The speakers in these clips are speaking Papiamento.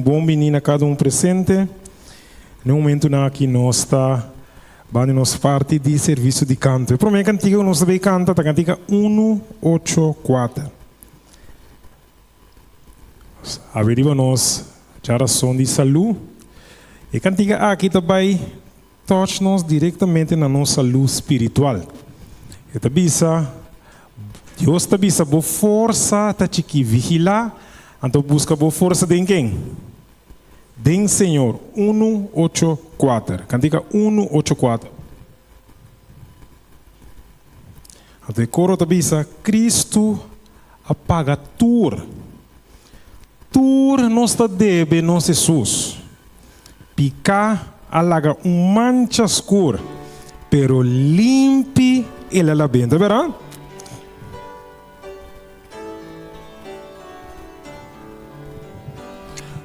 bon bini na kada un presente. Na e momentunan aki nos ta banda nos parti di servisio di kanto. E promé kantika ku nos ta bay kanta ta kantika unu ocho kuater. Awe riba nos djarason di salú. E kantika aki ta bay touch nos direktamente na nos salú spiritual. E ta bisa, Dios ta bisa bo forsa ta chikí, vigilá, anto buska bo forsa den ken? Den Señor. Unu ocho kuater. Kantika unu ocho kuater. Anto e koro ta bisa, Kristu a paga tur. Tur nos ta debe nos Hesus. Piká a laga un mancha skur, pero limpi el a lab'é. Ta bèrdat?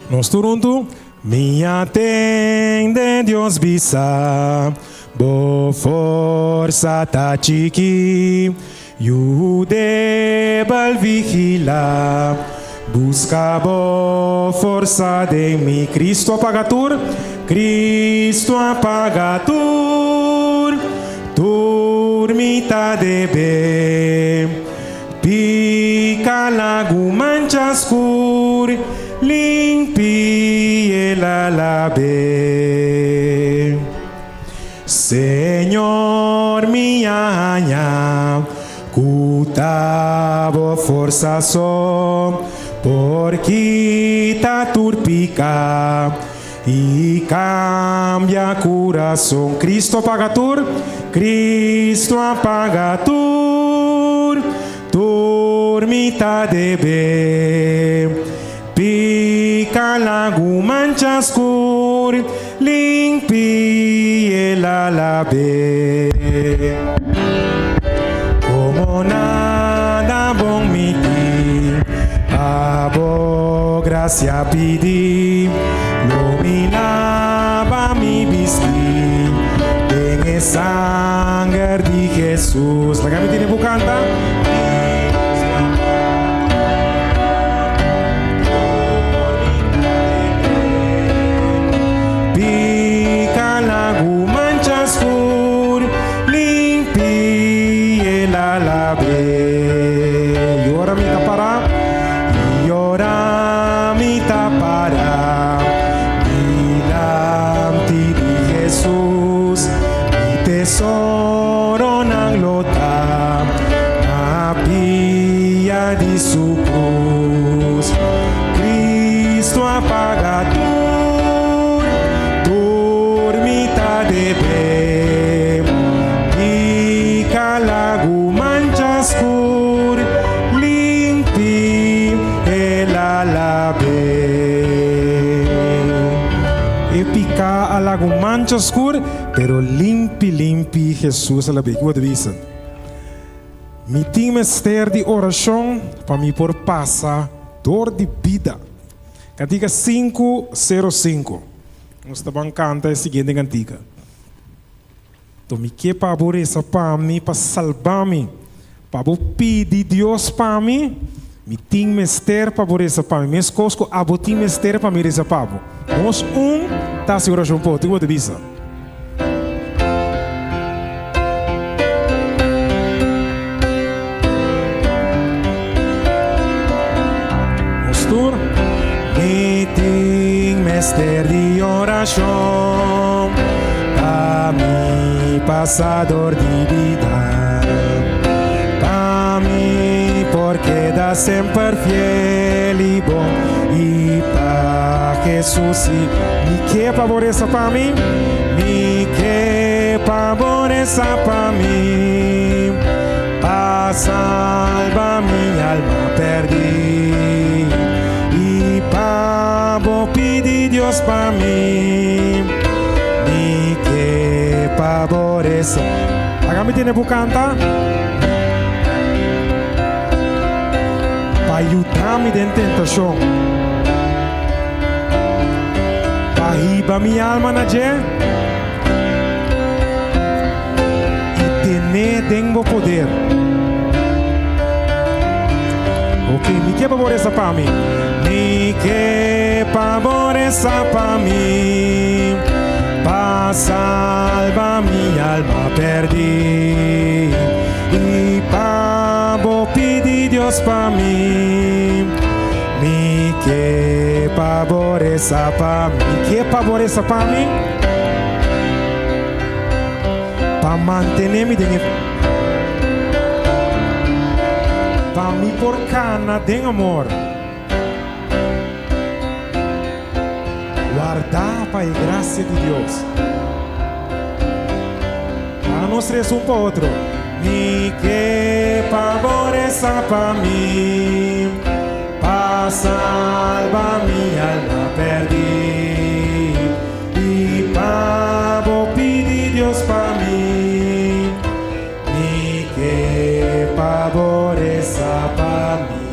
Nos tur huntu. Mi a tende Dios bisa, Bo forsa ta chiki, yu debel vigila, buska bo forsa den mi. Cristo a paga tur, Cristo a paga tur, tur mi ta debe. Pica lagu mancha skur, limpi el a labe. Señor mi a haña ku ta bo forsa so por kita tur pica i cambia curason. Cristo a paga tur, Cristo a paga tur, tur mi ta debe. Pica lagu mancha scur, limpi el a labe. Como nada bon mi tin, pa bo gracia pidi, lo mi laba mi bisti den e sanger di Jesus. Laga mi tene bo canta. Pica lagu mancha scur, limpi el a labe. Yora mi ta para, yora mi ta para, dilanti di Jesus, mi tesoronan lo ta na pia di su cruz. Cristo a paga tur, tur mi ta debe. Pica lagu mancha scur, limpi el a labe. E pica a lagu mancha scur, pero limpi limpi Jesus a labe. Ki bo ta bisa? Mi tin mester di orashon pa mi por pasa dor di bida. Kantika sinku sero sinku. Nos ta ban kanta e siguiente kantika. To mi ke pa bo resa pa mi pa salba mi, pa bo pidi Dios pa mi, mi tin mester pa bo resa pa mi, meskos ku abo tin mester pa mi resa pa bo. Nos un ta hasi orashon pa otro. Kiko bo ta bisa? Nos tur. Mi tin mester di orashon pa mi pasa dor di bida, pa mi por keda semper fiel i bon i pa Jesus i mi ke pa bo resa pa mi. Mi ke pa bo resa pa mi, pa salba mi alma perdí, i pa bo pidi Dios pa mi. Mi ke pa bo resa. Laga mi tene bo kanta. Pa yuda mi den tentashon. Pa hiba mi alma na dje i ten'é den bo poder. Ok, mi ke pa bo resa pa mi. Mi ke pa bo resa pa mi, pa salba mi alma perdí. I pa bo pidi Dios pa mi. Mi ke pa bo resa pa mi. Mi ke pa bo resa pa mi. Pa mantené mi den e. Pa mi por kana den amor. Wardá pa e grasia di Dios. Laga nos resa un pa otro. Mi ke pa bo resa pa mi, pa salba mi alma pèrdí. I pa bo pidi Dios pa mi, mi ke pa bo resa pa mi.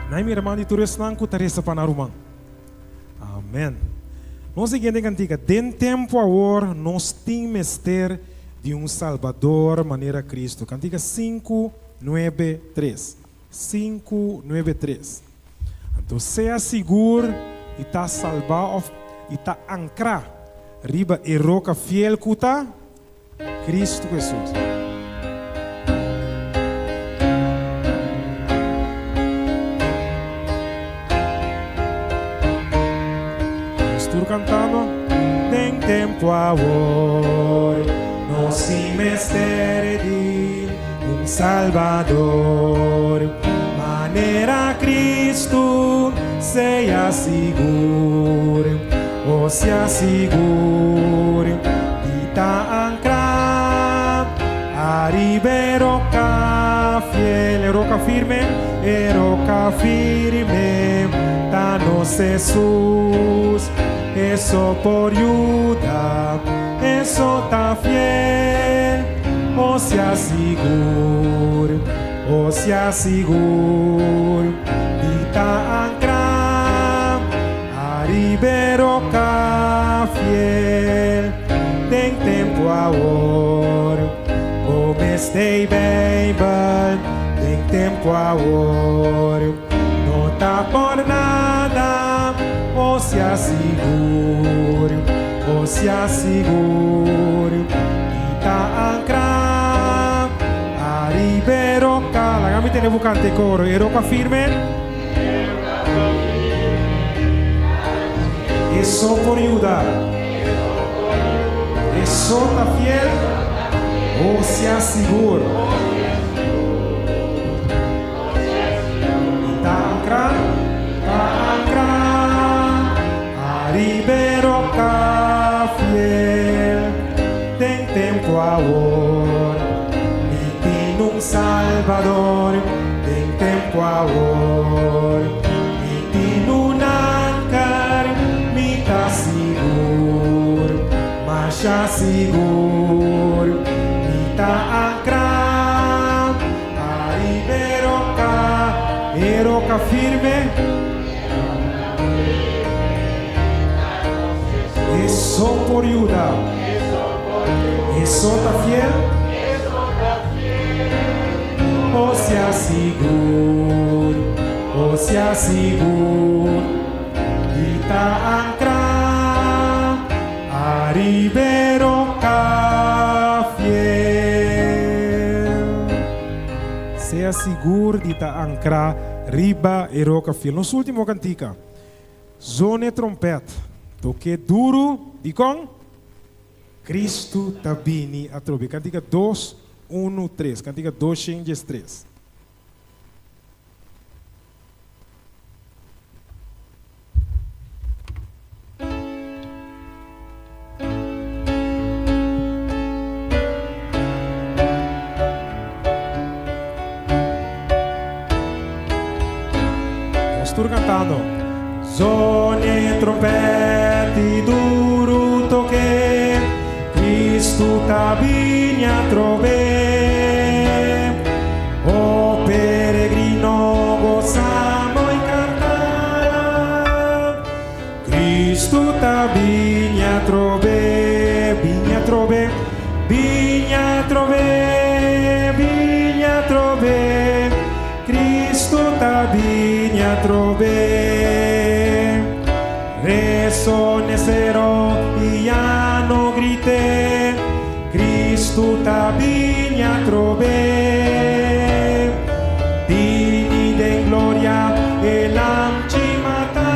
Nan mira man di tur esnan ku ta resa pa nan ruman. Amen. Nos siguiente kantika, Den tempu awor nos tin mester di un Salbador manera Cristo. Kantika sinku nuebe tres. Sinku nuebe tres. Anto sea sigur di ta salbá òf di ta ankrá riba e roka fiel ku ta Cristo Hesus. Nos tur kantando. Den tempu awor nos tin mester di un Salbador manera Cristo, sea sigur, o sea sigur di ta ancra ariba e roca fiel, e roca firme, e roca firme ta nos Jesus, eso por yuda, eso ta fiel, o sea sigur, o sea sigur di ta ancra ariba e roca fiel. Den tempo awor, bo mester Bijbel. Den tempo awor, no ta por nada, o sea sigur, o sea sigur di ta ancra ariba e roca. Laga mi tene bo canta e coro, e roca firme. E so por yuda. E so ta fiel. O sea sigur. I ta ancra, ta ancra ariba e roca fiel. Den tempo awor mi tin un Salbador. Den tempo awor mi tin un anker. Mi ta sigur, masha sigur, mi ta ancra ariba e roca, e roca firme. E so por yuda. E so ta fiel. O sea sigur, o sea sigur di ta ancra ariba e roca fiel. Sea sigur di ta ancra riba e roca fiel. Nos ultimo cantica, Zone trompet, toke duru, dikon? Cristo ta bini atrobe. Cantica dos, unu, tres. Cantica 203. Nos tur cantando. Zone trompet i duru toke, Cristo ta bini atrobe. O peregrino gozamo i canta, Cristo ta bini atrobe, bini atrobe, bini atrobe, bini atrobe. atrobe. Resone sero i llano grite, Cristo ta bini atrobe. Bini den gloria e Lamchi matá.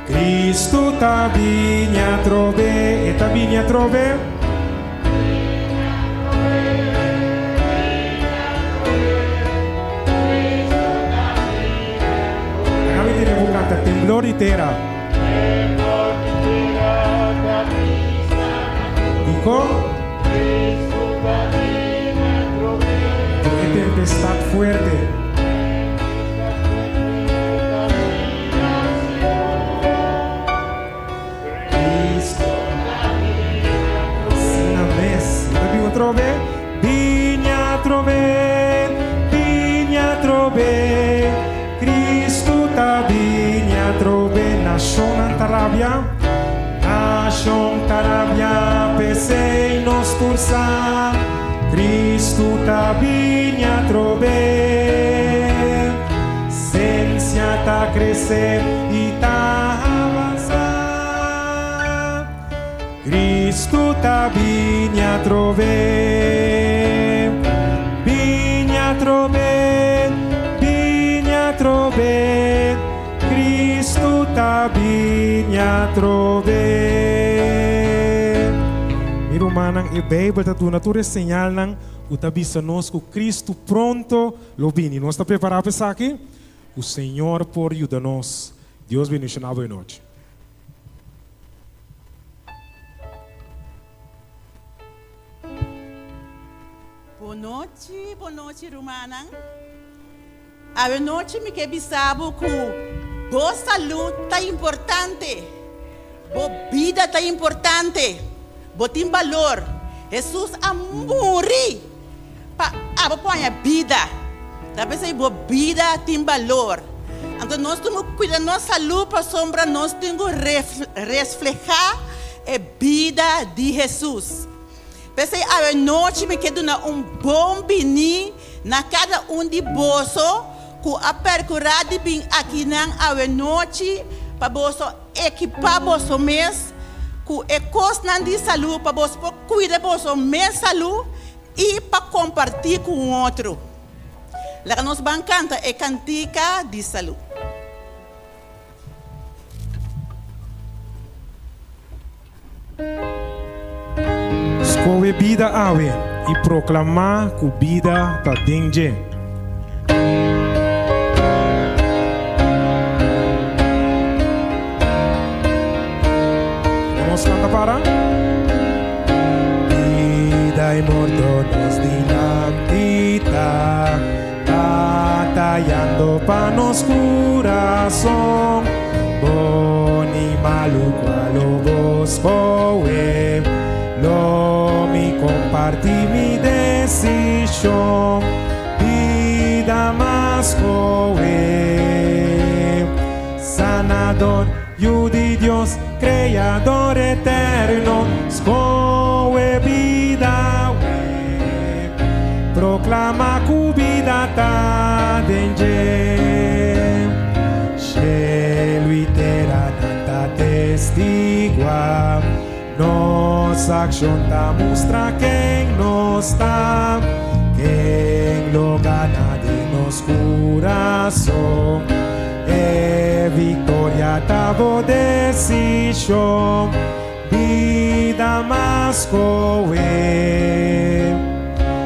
Cristo ta bini atrobe, e ta bini atrobe. Laga mi tene bo canta Temblor di tera. Dicon? E tempestad fuerte. Cristo. Asina mes. Mi ta bin otrobe. Bini atrobe, bini atrobe. Cristo ta bini atrobe. Nashonnan ta rabia, nashon ta rabia, p'esei nos tur sa, Cristo ta bini atrobe. Sensia ta krese i ta avansá. Cristo ta bini atrobe. Bini atrobe, bini atrobe. Cristo ta bini atrobe. Mi rumannan, e Beibel ta duna tur e señalnan ku ta bisa nos ku Cristo pronto lo bini. Nos ta prepará pa esaki? Ku Señor por yuda nos. Dios bendishoná bo e nochi. Bon nochi, bon nochi rumannan. Awe nochi mi ke bisa bo ku bo salud ta importante, bo bida ta importante, bo tin balor. Hesus a muri pa abo por haña bida. Ta p'esei bo bida tin balor. Anto nos tin ku kuida nos salú pasobra nos tin ku reflehá e bida di Hesus. P'esei awe nochi mi ke duna un bon biní na kada un di boso ku a perkurá di bin akinan awe nochi pa boso ekipá boso mes ku e kosnan di salú pa boso por kuida boso mes salú i pa kompartí ku un otro. Laga nos ban kanta e kantika di salú. Skohe bida awe i proklamá ku bida ta den dje. Nos lanta para. Bida i morto nos dilanti ta batayando pa nos kurason. Bon i malu kua lo bo skohe? Lo mi kompartí mi desishon. Bida mas skohe. Sanador, Yu di Dios, Creador eterno, scohe bida awe, proclama cu bida ta den dje. Cielo y tera nan ta testigua, nos accion ta mustra ken nos ta, ken lo gana den nos curason. E victoria ta bo decision, bida mas coe.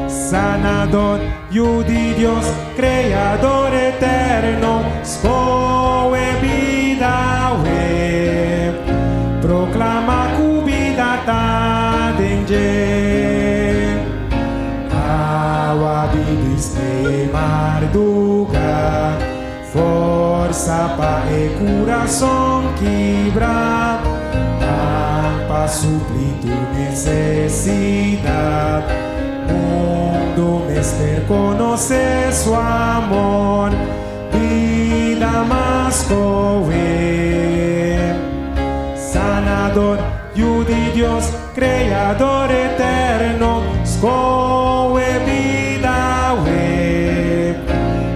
Sanador, Yu di Dios, Creador eterno, scoe bida awe. Proclama cu bida ta den dje. Awa bibiste marduga. Forsa pa e kurason kibrá, Pan pa supli tur nesesidat. Mundu mester konosé su amor, Bida mas koe. Sanador, Yu di Dios, Kreador eterno, skohe bida awe.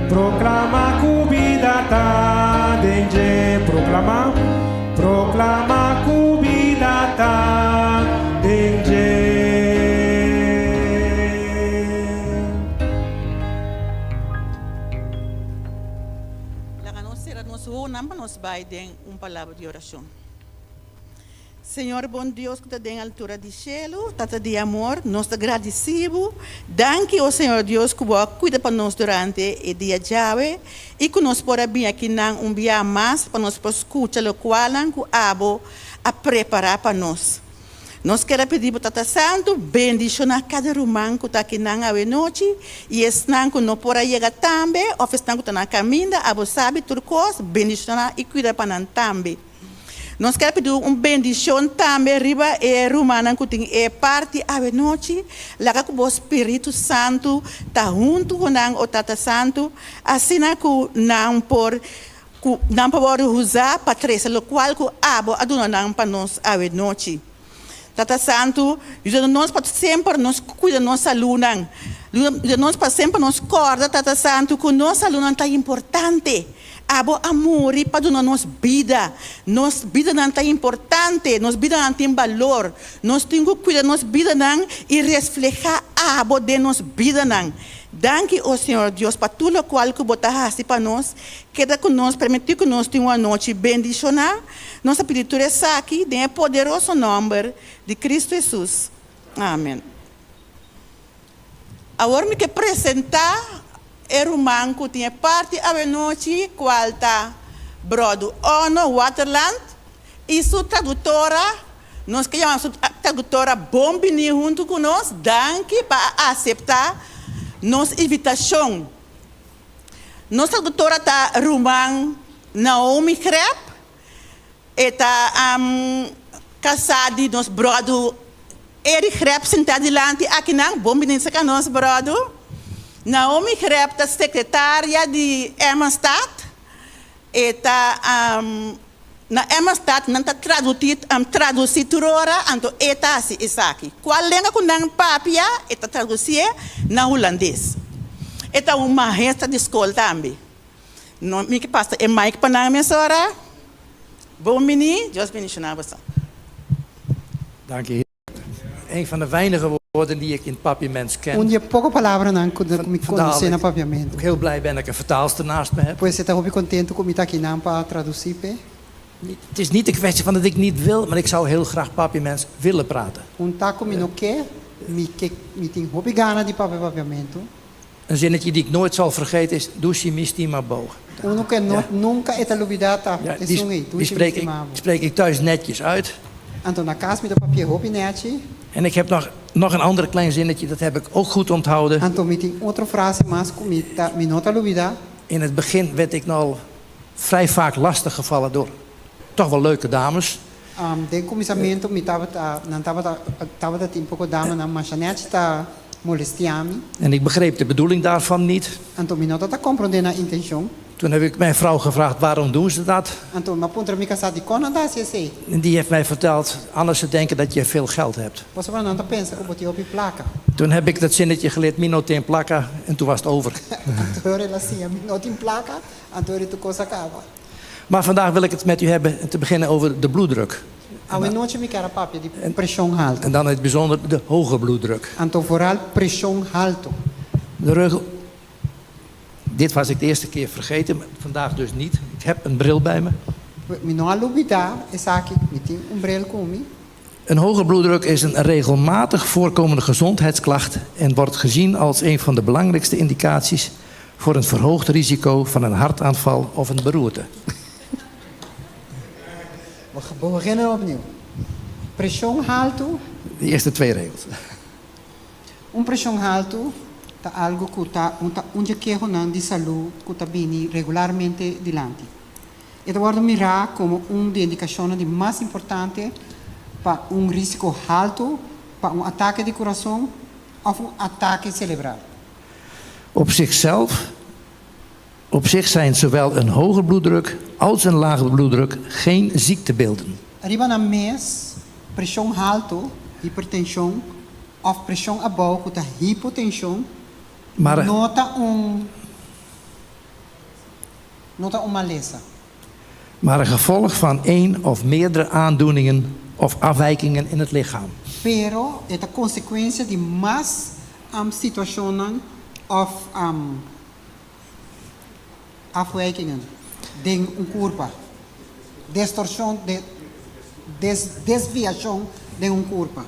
Proklama. nos wowonan pa nos bai den un palabra di orashon. Señor bon Dios ku ta den altura di shelu, Tata di amor, nos ta gradisí bo. Danki, o Señor Dios, ku bo a kuida pa nos durante e dia djawe i ku nos por a bin akinan un bia mas pa nos por skucha lokualnan ku abo a prepará pa nos. Nos ker a pidi bo Tata Santu bendishoná kada ruman ku ta akinan awe nochi i esnan ku no por a yega tambe òf esnan ku ta na kaminda, abo sabi tur kos, bendishoná i kuida pa nan tambe. Nos ker a pidi un bendishon tambe riba e rumannan ku tin e parti awe nochi, laga ku bo Spiritu Santu ta huntu ku nan, o Tata Santu, asina ku nan por Ku nan por wòrdu usá pa trese lokual ku abo a duna nan pa nos awe nochi. Tata Santu, yuda nos pa semper nos kuida nos salunan. Yuda nos pa semper nos kòrda, Tata Santu, ku nos salunan ta importante. Abo a muri pa duna nos bida. Nos bidanan ta importante, nos bidanan tin balor. Nos tin ku kuida nos bidanan i reflehá abo den nos bidanan. Danki, o Señor Dios, pa tur lokual ku bo ta hasi pa nos. Keda ku nos, permití ku nos tin un anochi bendishoná. Nos ta pidi tur esaki den e poderoso nòmber di Kristu Hesus. Amen. Awor mi ke presentá e ruman ku tin e parti awenochi, kual ta Bròdu Onno Waterland i su traductora. Nos ke yama su traductora bon bini huntu ku nos. Danki pa a aseptá nos invitashon. Nos traductora ta ruman Naomi Greb. E ta casá di nos brodu Eric Greb sintá dilanti akinan. Bon bini cerca nos, brodu. Naomi Greb ta secretaria di Emmastaat. E ta na Emmastaat nan ta traduci tur ora, anto e ta haci esaki. Cual lenga cu nan papia e ta traducié na Hulandes. E ta un maestra di skol tambe. No mi ke pasa e mic pa nan mesora. Bon bini, Dios bendiciona boso. Danki. Een van de weinige woorden die ik in het Papiaments ken. Un di e poko palabranan ku mi konosé na Papiamentu. Ook heel blij ben dat ik een vertaalster naast me heb. Pues e ta hopi kontentu ku mi ta akinan pa tradusí p'e. Het is niet de kwestie van dat ik niet wil, maar ik zou heel graag Papiaments willen praten. Un ta ku mi no ke, mi ke, mi tin hopi gana di papia Papiamentu. Een zinnetje die ik nooit zal vergeten is, Dushi mi stima bo. Unu ke no nunka e ta lubidá ta esun ei, Dushi mi stima bo. Die spreek ik thuis netjes uit. Anto na kas mi ta papi'é hopi nèchi. En ik heb nog nog een ander klein zinnetje, dat heb ik ook goed onthouden. Anto mi tin otro frase mas ku mi ta mi no ta lubidá. In het begin werd ik nogal vrij vaak lastig gevallen door toch wel leuke dames. Den kuminsamentu mi tabata, nan tabata, tabata tin poko damanan masha nèchi ta molestiá mi. En ik begreep de bedoeling daarvan niet. Anto mi no tabata komprondé nan intenshon. Toen heb ik mijn vrouw gevraagd waarom doen ze dat. Anto mi a puntra mi kasá dikon nan ta hasi esei. En die heeft mij verteld, Anne ze denken dat je veel geld hebt. Pasobra nan ta pensa ku bo tin hopi plaka. Toen heb ik dat zinnetje geleerd, mi no tin plaka, en toen was het over. Anto el a siña mi no tin plaka, anto ora tur kos a kaba. Maar vandaag wil ik het met u hebben te beginnen over de bloeddruk. Awe nochi mi kier a papia di preshon haltu. En dan in het bijzonder de hoge bloeddruk. Anto vooral preshon haltu. De rug, dit was ik de eerste keer vergeten, maar vandaag dus niet. Ik heb een bril bij me. Mi no a lubida esaki, mi tin un bril ku mi. Een hoge bloeddruk is een regelmatig voorkomende gezondheidsklacht en wordt gezien als een van de belangrijkste indicaties voor een verhoogd risico van een hartaanval of een beroerte. We beginnen opnieuw. Preshon haltu. De eerste twee regels. Un preshon haltu ta algu ku ta un ta un dje kehonan di salú ku ta bini regularmente dilanti. E ta wòrdu mirá komo un di e indikashonnan di mas importante pa un rísiko haltu pa un atake di kurason òf un atake selebral. Op zichzelf Op zich zijn zowel een hoge bloeddruk als een lage bloeddruk geen ziektebeelden. Riba nan mes, preshon haltu, hipertenshon, òf preshon abou ku ta hipotenshon, Maar no ta un no ta un malesa. Maar een gevolg van een of meerdere aandoeningen of afwijkingen in het lichaam. Pero e ta konsekuensia di mas situashonnan òf afwijkingen. Den un kurpa. Distorshon, de, des, desviashon den un kurpa.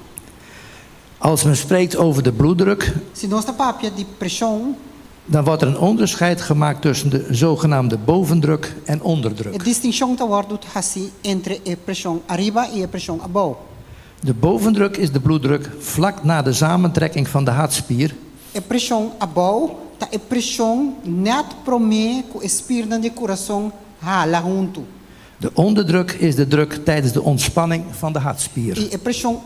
Als men spreekt over de bloeddruk, Si nos ta papia di preshon, dan wordt er een onderscheid gemaakt tussen de zogenaamde bovendruk en e onderdruk. Distinshon ta wòrdu hasí entre e preshon ariba i e preshon abou. De bovendruk is de bloeddruk vlak na de samentrekking van de hartspier E preshon abou ta e preshon nèt promé ku e spirnan di kurason hala huntu. De onderdruk is de druk tijdens de ontspanning van de hartspier. I e preshon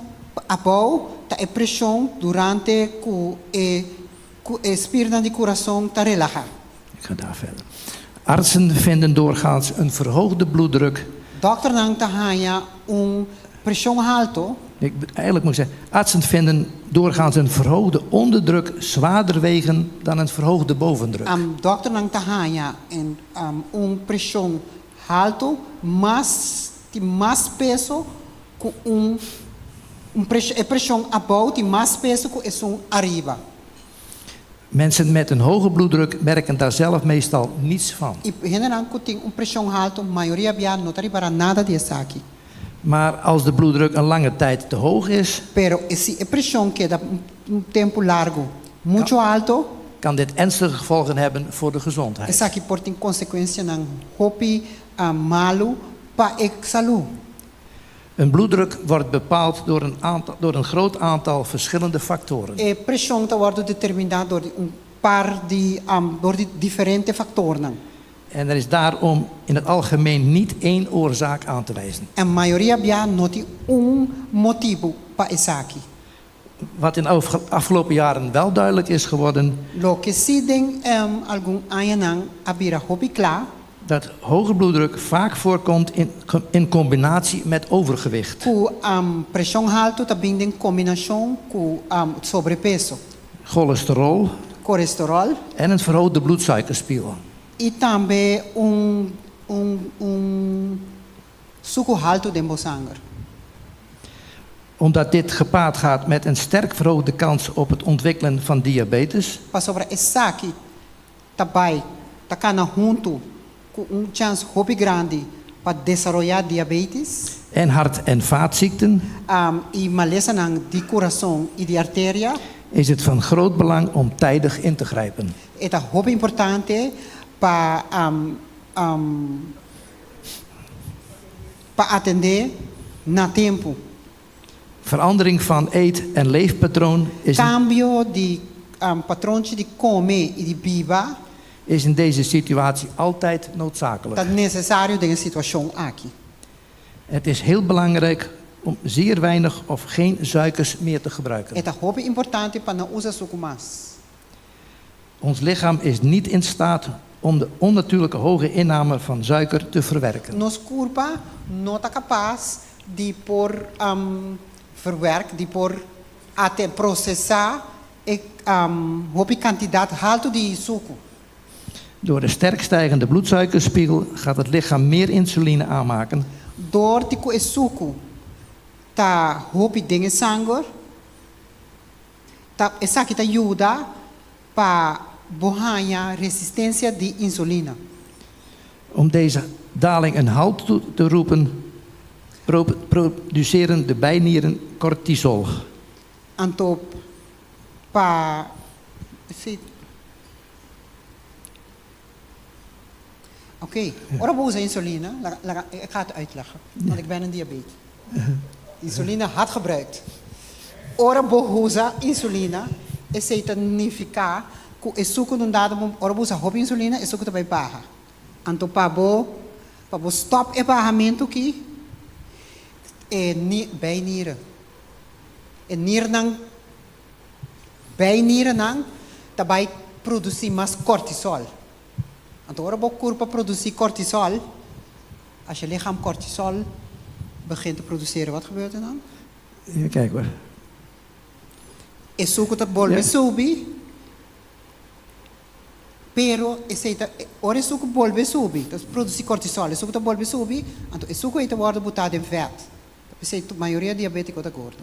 abou ta e preshon durante ku e ku e spirnan di kurason ta relahá. Ik ga daar verder. Artsen vinden doorgaans een verhoogde bloeddruk. Dòkternan ta haña un preshon haltu. Ik, eigenlijk moet ik zeggen, artsen vinden doorgaans een verhoogde onderdruk zwaarder wegen dan een verhoogde bovendruk. Dòkternan ta haña en un preshon haltu mas tin mas peso ku un un e preshon abou tin mas peso ku esun ariba. Mensen met een hoge bloeddruk merken daar zelf meestal niets van. I hendenan ku tin un preshon haltu mayoria bia no ta ripará nada di esaki. Maar als de bloeddruk een lange tijd te hoog is, Pero si e preshon keda un tempu largu muchu haltu, kan dit ernstige gevolgen hebben voor de gezondheid. Esaki por tin konsekuensianan hopi malu pa e salú. Een bloeddruk wordt bepaald door een, aantal, door een groot aantal verschillende factoren. E preshon ta wòrdu determiná dor di un par di dor di diferente faktornan. En er is daarom in het algemeen niet één oorzaak aan te wijzen. En mayoria bia no tin un motibu pa esaki. Wat in de afgelopen jaren wel duidelijk is geworden, Loke si den algun añanan a bira hopi kla, dat hoge bloeddruk vaak voorkomt in combinatie met overgewicht, ku preshon haltu ta bin den kombinashon ku sobrepeso, cholesterol kolesteròl en een verhoogde bloedsuikerspiegel. I tambe un un un suku haltu den bo sanger. Omdat dit gepaard gaat met een sterk verhoogde kans op het ontwikkelen van diabetes, Pasobra esaki ta bai ta kana huntu ku un chans hopi grandi pa desaroyá diabetes en hart- en vaatziekten, i malesanan di kurason i di arteria. Is het van groot belang om tijdig in te grijpen. E ta hopi importante pa pa atendé na tempu. Verandering van eet- en leefpatroon Kambio di patronchi di kome i di biba is in deze situatie altijd ta noodzakelijk. nesesario den e situashon aki. Het is heel belangrijk om zeer weinig of geen suikers meer te E gebruiken. ta hopi importante pa no usa suku mas. Ons lichaam is niet in staat om de onnatuurlijke hoge inname van suiker te verwerken. Nos kurpa no ta kapas di por verwerk, di por ate prosesá e hopi kantidat haltu di suku. Door de sterk stijgende bloedsuikerspiegel gaat het lichaam meer insuline aanmaken Dor di ku e suku ta hopi den e sanger, ta esaki ta yuda pa bo haña resistensia di insulina. Om deze daling een halt toe te roepen, produceren de bijnieren cortisol. Anto pa si Oké, ora bo usa insulina, laga laga ik ga het uitleggen, want ik ben een diabeet. Insulina had gebruikt. Ora bo usa insulina, esei ta nifiká ku e suku nun dado mom ora bo usa hopi insulina, e suku ta bai baha. Anto pa bo pa bo stòp e bahamentu ki, e ni bijnieren. E nirnan, bijnierennan ta bai produsí mas kortisol. Anto ora bo kurpa produsí kortisol, als je lichaam cortisol begint te produceren, wat gebeurt er dan? Even kijken hoor. E suku ta bolbe subi, pero esei ta, ora e suku bolbe subi, ta produsí kortisol, e suku ta bolbe subi, anto e suku ei ta wòrdu butá den vèt. P'esei tur mayoria diabétiko ta gordo.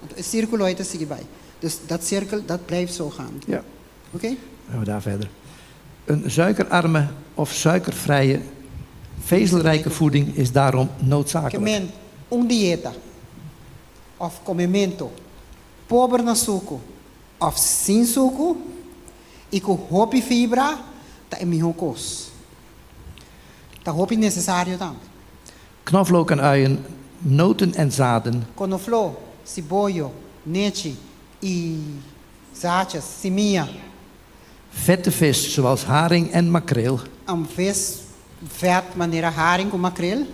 Anto e sírkulo ei ta sigui bai. Dus dat sirkel, dat blijft zo gaan. Ja. Oké? Gaan we daar verder. Een suikerarme of suikervrije, vezelrijke voeding is daarom noodzakelijk. Ke men un dieta òf komementu pober na suku òf sin suku i ku hopi fibra ta e mihó kos. Ta hopi nesesario tambe. Knoflook en uien, noten en zaden. Konofló, siboyo, nechi i zaadjes, simia. Vette vis zoals haring en makreel. Un vis vèt manera haring ku makreel.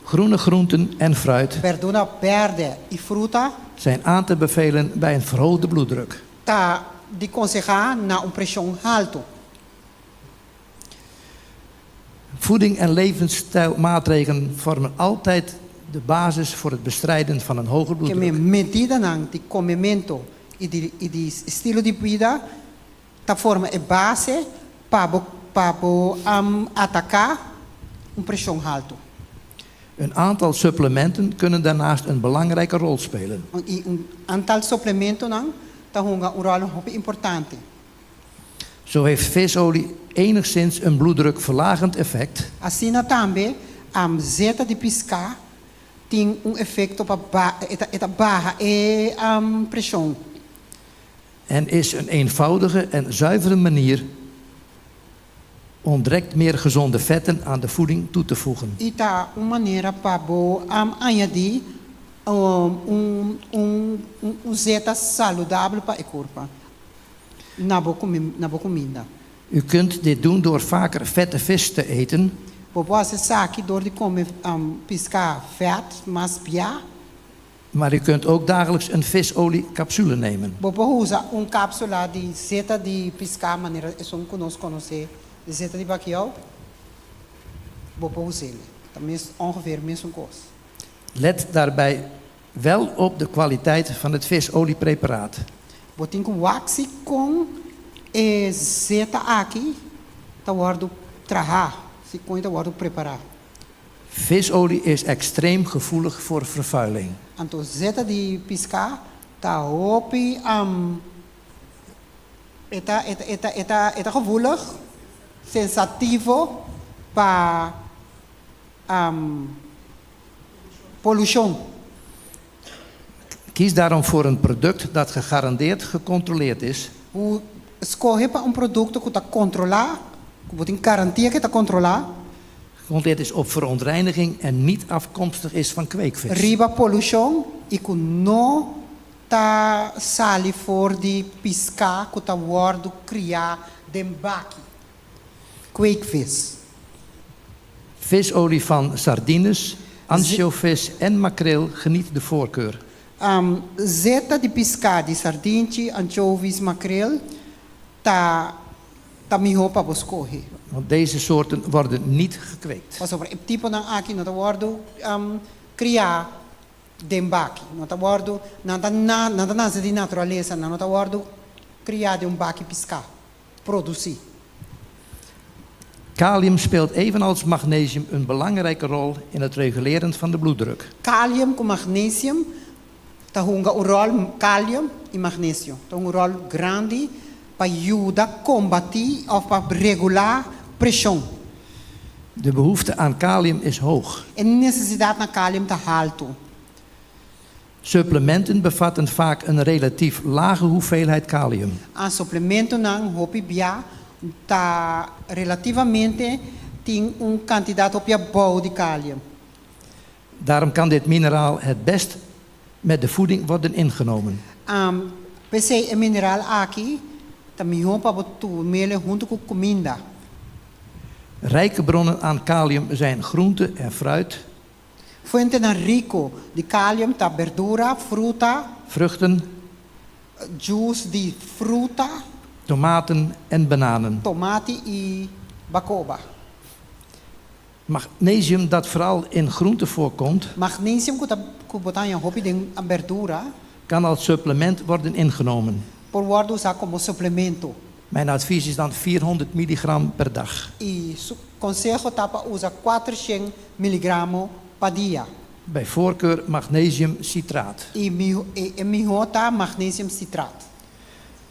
Groene groenten en fruit. Berdura bèrdè i fruta. Zijn aan te bevelen bij een verhoogde bloeddruk. Ta di konsehá na un preshon haltu. Voeding en levensstijlmaatregelen vormen altijd de basis voor het bestrijden van een hoge Ke bloeddruk. medidanan di komementu i di i di estilo di bida ta forma e base pa bo pa bo ataká un preshon haltu. Een aantal supplementen kunnen daarnaast een belangrijke rol spelen. I un antal suplementonan ta hunga un ròl hopi importante. Zo heeft visolie enigszins een bloeddrukverlagend effect. Asina tambe, zeta di piská tin un efekto pa ba e ta baha e preshon. En is een eenvoudige en zuivere manier om direct meer gezonde vetten aan de voeding toe te voegen. I ta un manera pa bo añadí un un un zeta saludabel pa e kurpa na bo na bo kuminda. U kunt dit doen door vaker vette vis te eten. Bo por hasi esaki dor di kome piská vèt mas bia. Maar u kunt ook dagelijks een visoliecapsule nemen. Bo por usa un cápsula di zeta di piská manera esun ku nos konosé di zeta di bakiou. Bo por us'é. Ta mes ongeveer mesun kos. Let daarbij wel op de kwaliteit van het visoliepreparaat. Bo tin ku wak si kon e zeta aki ta wòrdu trahá, si kon e ta wòrdu prepará. Visolie is extreem gevoelig voor vervuiling. Anto zeta di piská ta hopi e ta e ta e ta e ta e ta gevoelig, sensativo pa polushon. Kies daarom voor een product dat gegarandeerd gecontroleerd is. Bo skohe pa un produkto ku ta kontrolá, ku bo tin garantia ku e ta kontrolá. Gecontroleerd is op verontreiniging en niet afkomstig is van kweekvis. Riba polushon i ku no ta sali for di piská ku ta wòrdu kriá den baki, kweekvis. Visolie van sardines, ansjovis en makreel geniet de voorkeur. Zeta di piská di sardinchi, anchovies, makreel ta ta mihó pa bo skohe. Want deze soorten worden niet gekweekt. Pasobra e tiponan aki no ta wòrdu kriá den baki. No ta wòrdu, nan ta nan ta nase di naturalesa, nan no ta wòrdu kriá den un baki piská, produsí. Kalium speelt evenals magnesium een belangrijke rol in het reguleren van de bloeddruk. Kalium ku magnesium ta hunga un ròl Kalium i magnesio ta hunga un ròl grandi pa yuda kombatí òf pa regulá preshon. De behoefte aan kalium is hoog. E nesesidat na kalium ta haltu. Supplementen bevatten vaak een relatief lage hoeveelheid kalium. A Suplementonan hopi bia ta relativamente tin un kantidat hopi abou di kalium. Daarom kan dit mineraal het best met de voeding worden ingenomen. P'esei e mineral aki ta mihó pa bo tum'el huntu ku kuminda. Rijke bronnen aan kalium zijn groente en fruit. Fuentenan riku di kalium ta berdura, fruta. Vruchten. Juice di fruta. Tomaten en bananen. Tomati i bakoba. Magnesium dat vooral in groenten voorkomt. Magnesium ku ta ku bo ta haña hopi den berdura. Kan als supplement worden ingenomen. Por wòrdu usá komo suplemento. Mijn advies is dan 400 milligram per dag. I su konseho ta pa usa kuatershen miligramo pa dia. Bij voorkeur magnesium citraat. I e mihó ta magnesium citraat.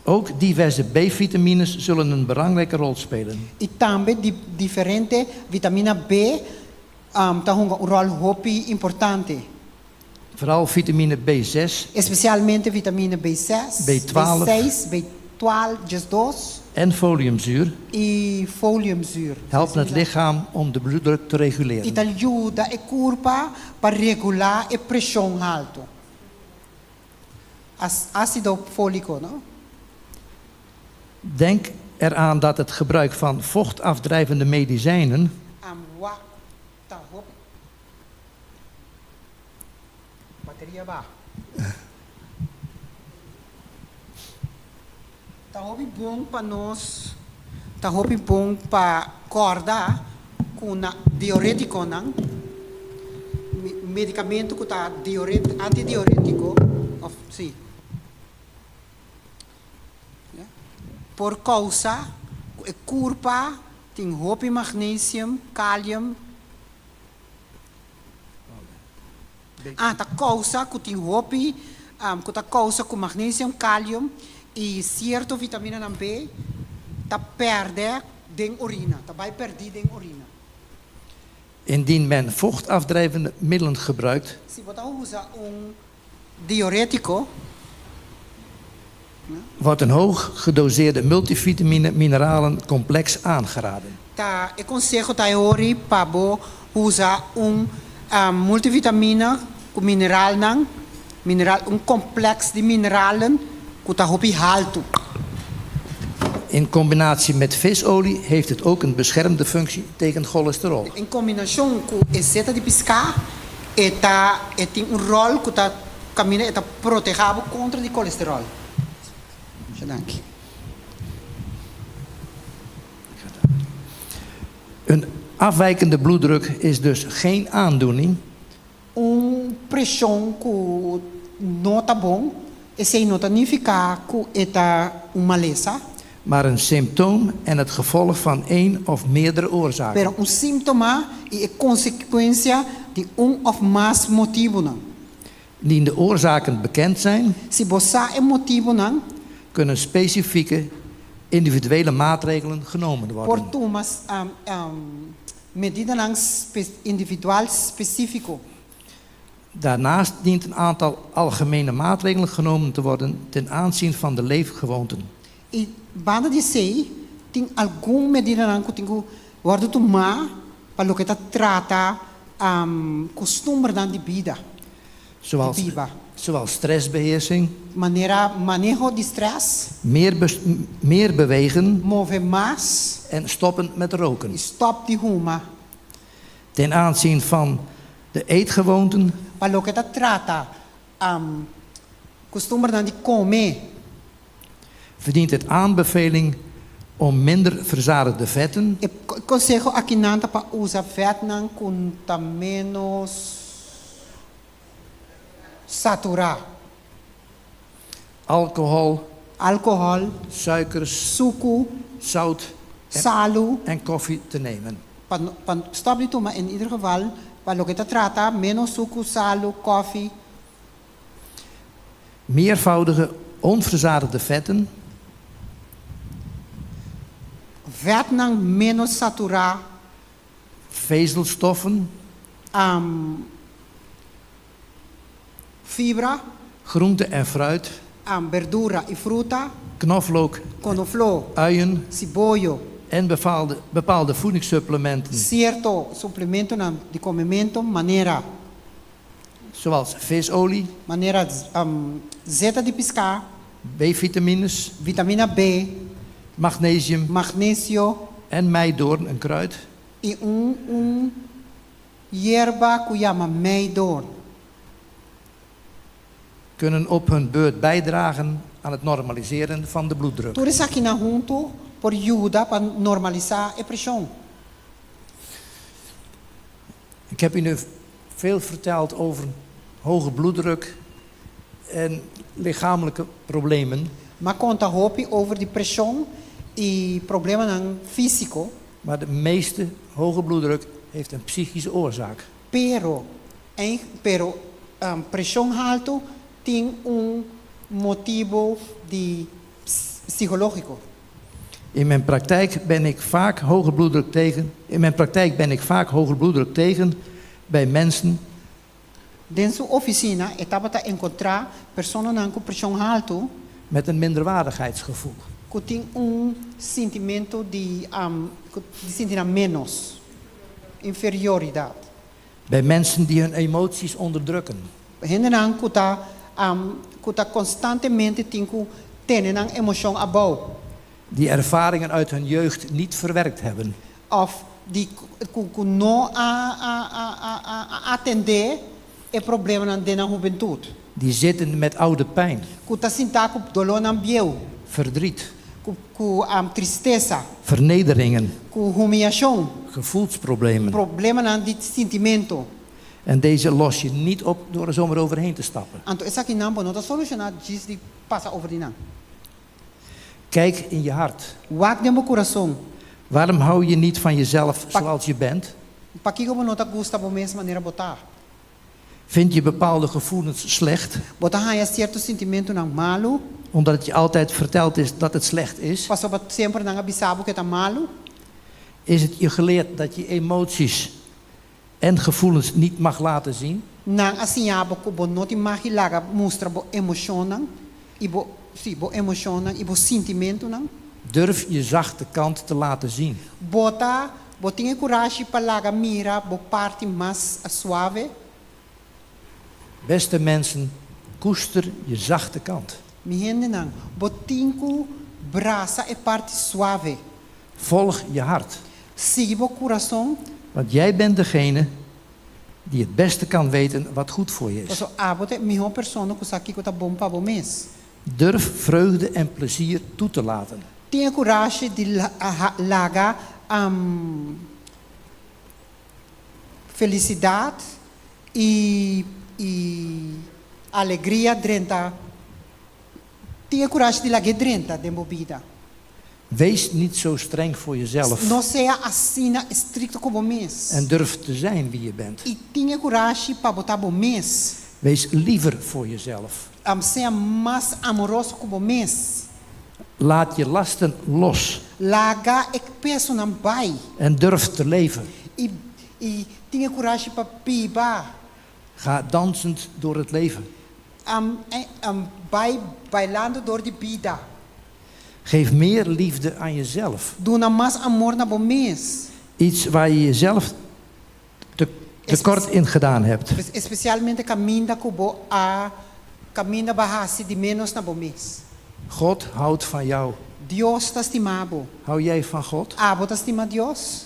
Ook diverse B-vitamines zullen een belangrijke rol spelen. I tambe di diferente vitamina B ta hunga un ròl hopi importante. Vooral vitamine B6. Espesialmente vitamina B6, B12. B6, B12, 12. En foliumzuur. I foliumzuur. Helpen het lichaam om de bloeddruk te reguleren. I ta yuda e kurpa pa regulá e preshon haltu. Ásido fóliko, no? Denk eraan dat het gebruik van vochtafdrijvende medicijnen. Amwa ta hopi bateria ba. Ta hopi bon pa nos ta hopi bon pa kòrda ku na diurétikonan, medikamentu ku ta antidiurétiko òf sí. Por kousa ku e kurpa tin hopi magnesium, kalium. Ah, ta kousa ku tin hopi, ku ta kousa ku magnesium, kalium i sierto vitaminanan B ta pèrdè den orina, ta bai pèrdí den orina. Indien men vochtafdrijvende middelen gebruikt. Si bo ta usa un Diurético. Wordt een hoog gedoseerde multivitamine mineralen complex aangeraden. Ta e conseho ta e ori pa bo usa un multivitamina cu mineralnan, mineral, un complex di mineralen cu ta hopi haltu. In combinatie met visolie heeft het ook een beschermende functie tegen cholesterol. En combinacion cu e zeta di pisca E ta e tin un ròl ku ta kaminda e ta protehá bo kontra di kolesteròl. Masha danki. Een afwijkende bloeddruk is dus geen aandoening. Un preshon ku no ta bon, esei no ta nifiká ku e ta un malesa. Maar een symptoom en het gevolg van een of meerdere oorzaken. Pero un síntoma i e konsekuensia di un òf mas motibunan. Indien de oorzaken bekend zijn. Si bo sa e motibunan. Kunnen specifieke individuele maatregelen genomen worden. Por tuma medidanan individual spesífiko. Daarnaast dient een aantal algemene maatregelen genomen te worden ten aanzien van de leefgewoonten. I banda di esei, tin algun medidanan ku tin ku wòrdu tumá pa loke ta trata kustumbernan di bida, di biba. Zoals stressbeheersing. Manera maneho di strès. Meer meer bewegen. Move mas. En stoppen met roken. I stòp di huma. Ten aanzien van de eetgewoonten. Pa loke ta trata kustumbernan di kome. Verdient het aanbeveling om minder verzadigde vetten. E konseho akinan ta pa usa vètnan ku ta ménos saturá. Alcohol. Alkohòl. Suikers. Suku. Zout. Salu. En koffie te nemen. Pa pa stòp di tuma en ieder geval pa loke ta trata ménos suku, salu, kòfi. Meervoudige onverzadigde vetten. Vètnan ménos saturá. Vezelstoffen. Fibra. Groente en fruit. Berdura i fruta. Knoflook. Konofló. Uien. Siboyo. En bepaalde bepaalde voedingssupplementen. Sierto suplementonan di komementu manera. Zoals visolie. Manera zeta di piská. B-vitamines. Vitamina B. Magnesium. Magnesio. En meidoorn, een kruid. I un un yerba ku yama meidoorn. Kunnen op hun beurt bijdragen aan het normaliseren van de bloeddruk. Tur esakinan huntu por yuda pa normalisá e preshon. Ik heb u nu veel verteld over hoge bloeddruk en lichamelijke problemen. M'a konta hopi over di preshon i problemanan físiko. Maar de meeste hoge bloeddruk heeft een psychische oorzaak. Pero, pero preshon haltu tin un motibu di Psikológiko. In mijn praktijk ben ik vaak hoge bloeddruk tegen. In mijn praktijk ben ik vaak hoge bloeddruk tegen bij mensen Den su ofisina e tabata enkontrá personanan ku preshon haltu. Met een minderwaardigheidsgevoel. Ku tin un sintimentu di ku di sinti nan ménos, inferioridat. Bij mensen die hun emoties onderdrukken. Hendenan ku ta ku ta konstantemente tin ku tene nan emoshon abou. Die ervaringen uit hun jeugd niet verwerkt hebben. Òf di ku ku no a a a a a atendé e problemanan den nan hubentut. Die zitten met oude pijn. Ku ta sintá ku dolónan bieu. Verdriet. Ku ku tristesa. Vernederingen. Ku humiashon. Gevoelsproblemen. Problemanan di sintimentu. En deze los je niet op door er zomaar overheen te stappen. Anto esakinan bo no ta solushoná djis di pasa over di nan. Kijk in je hart. Wak den bo kurason. Waarom hou je niet van jezelf zoals je bent? Pakiko bo no ta gusta bo mes manera bo ta? Vind je bepaalde gevoelens slecht? Bo ta haña sierto sintimentunan malu? Omdat het je altijd verteld is dat het slecht is? Pasobra semper nan a bisa bo ku e ta malu? Is het je geleerd dat je emoties en gevoelens niet mag laten zien? Nan a siña bo ku bo no tin mag di laga mustra bo emoshonnan i bo, sí, bo emoshonnan i bo sintimentunan? Durf je zachte kant te laten zien. Bo ta, bo tin e kurashi pa laga mira bo parti mas suave? Beste mensen, koester je zachte kant. Mi hendenan, bo tin ku brasa e parti suave. Volg je hart. Sigui bo kurason. Want jij bent degene die het beste kan weten wat goed voor je is. Pasobra abo ta e mihó persona ku sa kiko ta bon pa bo mes. Durf vreugde en plezier toe te laten. Tin e kurashi di laga felisidat i alegria drenta. Tin e kurashi di lag'é drenta den bo bida. Wees niet zo streng voor jezelf. No sea asina estrikto ku bo mes. En durf te zijn wie je bent. I tin e kurashi pa bo ta bo mes. Wees liever voor jezelf. Sea mas amoroso ku bo mes. Laat je lasten los. Laga e pesonan bai. En durf te leven. I i tin e kurashi pa biba. Ga dansend door het leven. Bai bailando door di bida. Geef meer liefde aan jezelf. Duna mas amor na bo mes. Iets waar je jezelf te tekort in gedaan hebt. Especialmente caminda cu bo a caminda bo a haci di menos na bo mes. God houdt van jou. Dios ta stima bo. Hou jij van God? Abo ta stima Dios?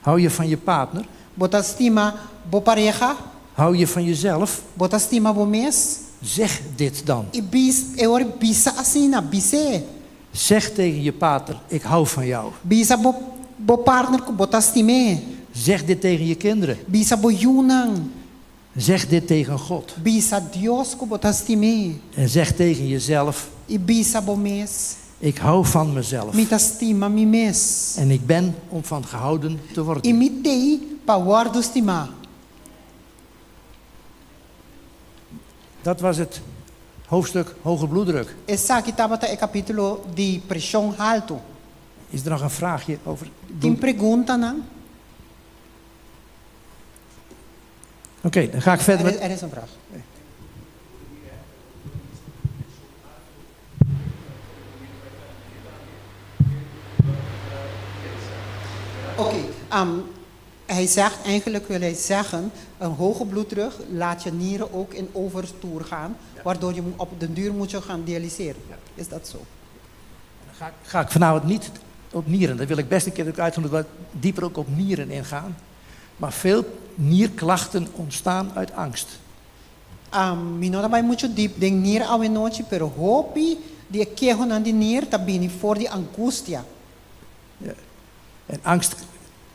Hou je van je partner? Bo ta stima bo pareha? Hou je van jezelf? Bo ta stima bo mes? Zeg dit dan. I bis e ora bisa asina, bis'é. Zeg tegen je partner, ik hou van jou. Bisa bo bo partner ku bo ta stim'é. Zeg dit tegen je kinderen. Bisa bo yunan. Zeg dit tegen God. Bisa Dios ku bo ta stim'é. En zeg tegen jezelf. I bisa bo mes. Ik hou van mezelf. Mi ta stima mi mes. En ik ben om van gehouden te worden. I mi t'ei pa wòrdu stimá. Dat was het hoofdstuk hoge bloeddruk. Esaki tabata e kapítulo di preshon haltu. Is er nog een vraagje over Tin preguntanan? Oké, dan ga ik verder met. Er is een vraag. Oké, hij zegt, eigenlijk wil hij zeggen, een hoge bloeddruk laat je nieren ook in overtoer gaan, waardoor je op den duur moet je gaan dialyseren. Is dat zo? Dan ga ik, ga ik vanavond niet op nieren. Dat wil ik best een keer ook uitzoeken, wat dieper ook op nieren ingaan. Maar veel nierklachten ontstaan uit angst. Mi no ta bai muchu diep den nier awenochi, pero hopi di e kehonan di nier ta bini for di angustia. Ja. En angst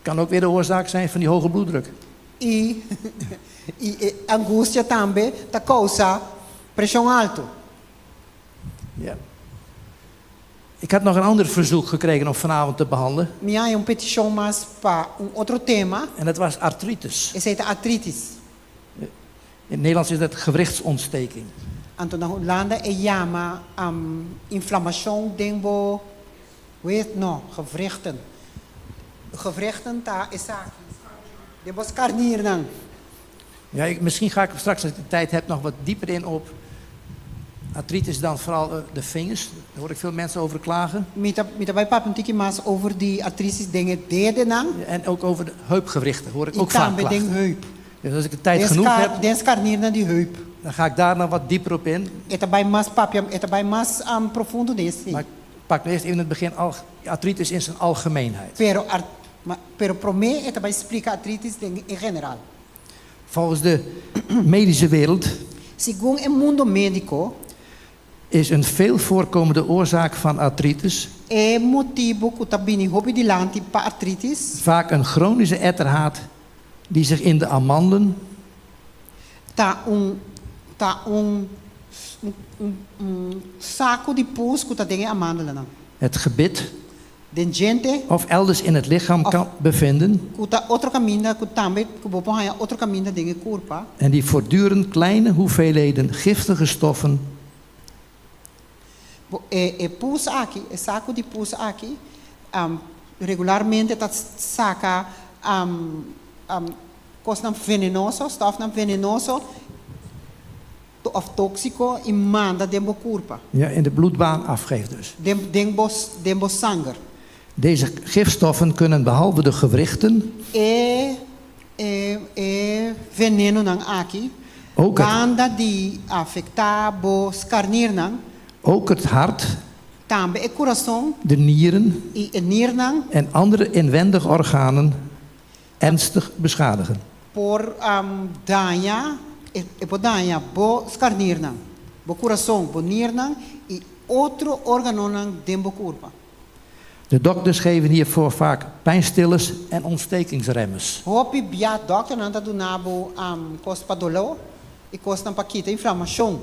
kan ook weer de oorzaak zijn van die hoge bloeddruk. I i e angustia tambe ta kousa preshon altu. Ja. Ik had nog een ander verzoek gekregen om vanavond te behandelen. Mi a haña un petishon mas pa un otro tema. En dat was artritis. Esei ta artritis. In het Nederlands is dat gewrichtsontsteking. Anto na Hulanda e yama inflamashon den bo weet no, gewrichten. Gewrichten ta esaki den bo skarnirnan. Ja, ik, misschien ga ik straks, als ik de tijd heb, nog wat dieper in op artritis dan vooral de vingers. Daar hoor ik veel mensen over klagen. Mi ta, mi ta bai papia un tiki mas over di artritis den e dedenan. En ook over de heupgewrichten hoor ik I ook vaak tambe den klachten. heup. Dus als ik de tijd Den genoeg skar, heb, den skarnirnan di heup. dan ga ik daar nog wat dieper op in. E ta bai mas papia, e ta bai mas profundo den esei. Maar ik pak eerst even in het begin al, artritis in zijn algemeenheid. Pero, ar, ma, pero promé e ta bai splika artritis den en general. Volgens de medische wereld Segun e mundo médiko, is een veel voorkomende oorzaak van artritis E motibu ku ta bini hopi dilanti pa artritis. vaak een chronische etterhaat die zich in de amandelen Ta un ta un un un saku di pus ku ta den e amandelanan. het gebit Den djente. of elders in het lichaam Of kan bevinden ku ta otro kaminda ku tambe ku bo por haña otro kaminda den e kurpa. en die voortdurend kleine hoeveelheden giftige stoffen Bo e e pus aki, e saku di pus aki, regularmente ta saka kosnan venenoso, stòfnan venenoso òf tóksiko i manda den bo kurpa. Ja, in de bloedbaan afgeeft dus. Den den bo den bo sanger. Deze gifstoffen kunnen behalve de gewrichten E e e venenonan aki Ook het banda di afektá bo skarnirnan. Ook het hart, Tambe e kurason. de nieren I e nirnan. en andere inwendige organen ernstig beschadigen. Por daña, e por daña bo skarnirnan, bo kurason, bo nirnan i otro órganonan den bo kurpa. De dokters geven hiervoor vaak pijnstillers en ontstekingsremmers. Hopi bia dòkternan ta duna bo kos pa doló i kosnan pa kita inflamashon,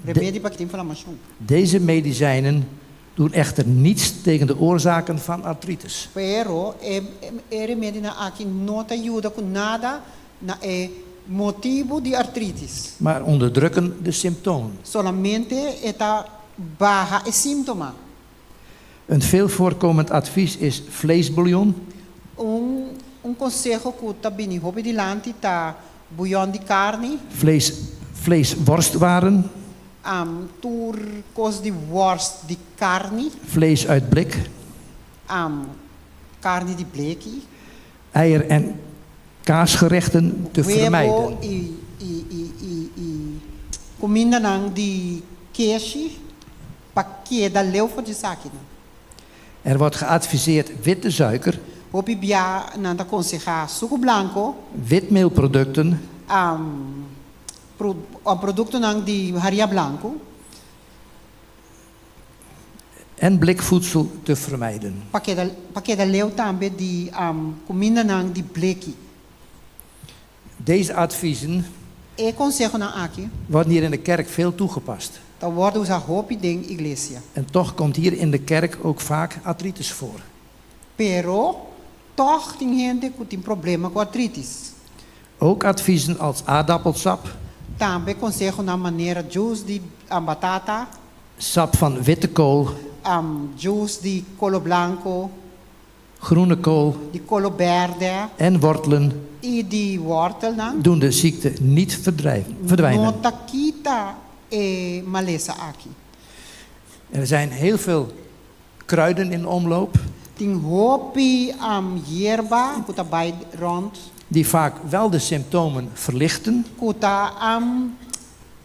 remedi pa kita inflamashon. Deze medicijnen doen echter niets tegen de oorzaken van artritis. Pero e e remedinan aki no ta yuda ku nada na e motibu di artritis. Maar onderdrukken de symptomen. Solamente e ta baha e síntoma. Een veel voorkomend advies is vleesbouillon. Un un konseho ku ta bini hopi dilanti ta buyon di karni. Vlees, vleesworstwaren. Tur kos di wòrst di karni. Vlees uit blik. Karni di bleki. Eier en kaasgerechten te Webo vermijden. i i i i i kumindanan di keshi pa keda leu for di esakinan. Er wordt geadviseerd witte suiker. Hopi bia nan ta konsehá suku blanko. Witmeelproducten. Produktonan di haria blanku. En blikvoedsel te vermijden. Pa keda pa keda leu tambe di kumindanan di bleki. Deze adviezen E konsehonan aki. worden hier in de kerk veel toegepast. Ta wòrdu usá hopi den iglesia. En toch komt hier in de kerk ook vaak artritis voor. Pero, tòg tin hende ku tin problema ku artritis. Ook adviezen als aardappelsap. Tambe konsehonan manera djus di batata. Sap van witte kool. Djus di kolo blanko. Groene kool. Di kolo bèrdè. En wortelen. I di wòrtelnan. Doen de ziekte niet verdwijnen. No ta kita e malesa aki. Er zijn heel veel kruiden in omloop. Tin hopi yerba ku ta bai rònt. Die vaak wel de symptomen verlichten. Ku ta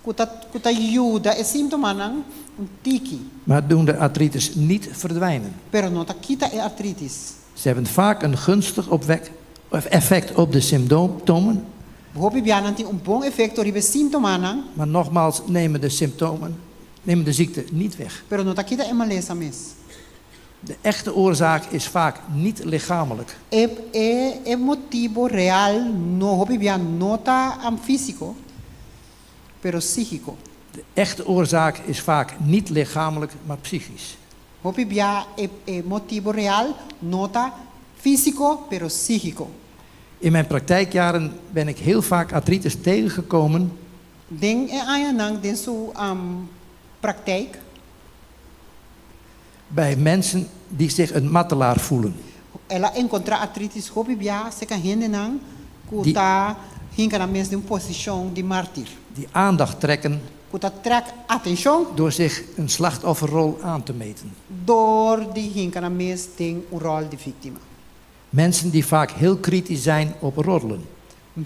ku ta ku ta yuda e síntomanan un tiki. Maar doen de artritis niet verdwijnen. Pero no ta kita e artritis. Ze hebben vaak een gunstig opwek effect op de symptomen. Hopi bianan tin un bon efekto riba e síntomanan. Maar nogmaals nemen de symptomen, nemen de ziekte niet weg. Pero no ta kita e malesa mes. De echte oorzaak is vaak niet lichamelijk. E e e motibu real no hopi bia no ta físiko, pero sígiko. De echte oorzaak is vaak niet lichamelijk, maar psychisch. Hopi bia e e motibu real no ta físiko, pero sígiko. In mijn praktijkjaren ben ik heel vaak artritis tegengekomen. Den e añanan den su praktijk. Bij mensen die zich een martelaar voelen. El a enkontrá artritis hopi bia serka hendenan ku Di. ta hinka nan mes den un posishon di mártir. Die aandacht trekken. Ku ta trèk atenshon. Door zich een slachtofferrol aan te meten. Dor di hinka nan mes den un ròl di víktima. Mensen die vaak heel kritisch zijn op roddelen.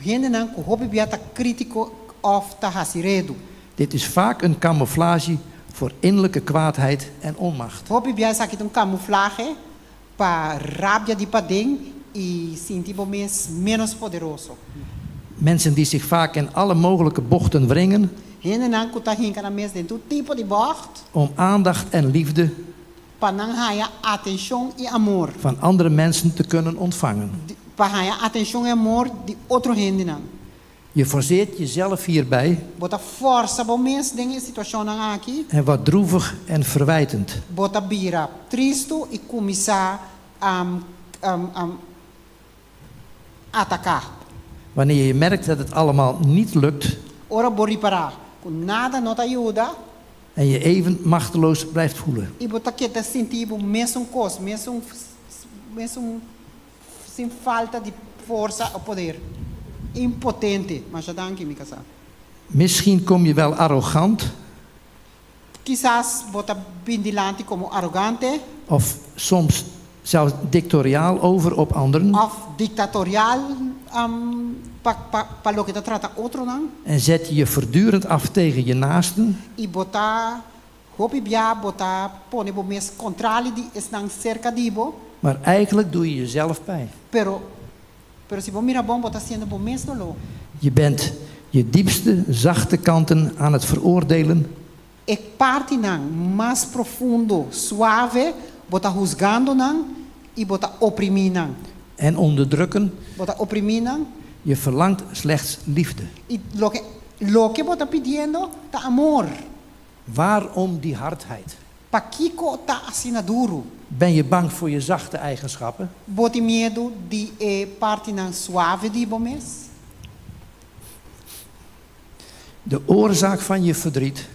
Hendenan ku hopi bia ta krítiko òf ta hasi redu. Dit is vaak een camouflage voor innerlijke kwaadheid en onmacht. Hopi bia esaki ta un kamuflahe pa rabia di paden i sinti bo mes ménos poderoso. Mensen die zich vaak in alle mogelijke bochten wringen. Hendenan ku ta hinka nan mes den tur tipo di bògt. Om aandacht en liefde. Pa nan haña atenshon i amor. Van andere mensen te kunnen ontvangen. Pa haña atenshon i amor di otro hendenan. Je forceert jezelf hierbij. Bo ta fòrsa bo mes den e situashonnan aki. En wordt droevig en verwijtend. Bo ta bira tristu i kuminsá ataká. Wanneer je merkt dat het allemaal niet lukt. Ora bo ripará ku nada no ta yuda. En je even machteloos blijft voelen. I bo ta keda sinti bo mesun kos, mesun mesun sin falta di forsa o poder. Impotente. Masha danki, mi kasá. Misschien kom je wel arrogant. Kisas bo ta bin dilanti komo arogante. Of soms zelfs dictoriaal over op anderen. Òf diktatorial pa pa pa loke ta trata otronan. En zet je je voortdurend af tegen je naasten. I bo ta hopi bia bo ta pone bo mes kontrali di esnan serka di bo. Maar eigenlijk doe je jezelf pijn. Pero pero si bo mira bon bo ta hasiendo bo mes doló. Je bent je diepste zachte kanten aan het veroordelen. E partinan mas profundo, suave, bo ta husgando nan i bo ta oprimí nan. En onderdrukken. Bo ta oprimí nan. Je verlangt slechts liefde. I loke loke bo ta pidiendo ta amor. Waarom die hardheid? Pakiko ta asina duru? Ben je bang voor je zachte eigenschappen? Bo tin miedu di e partinan suave di bo mes? De oorzaak van je verdriet.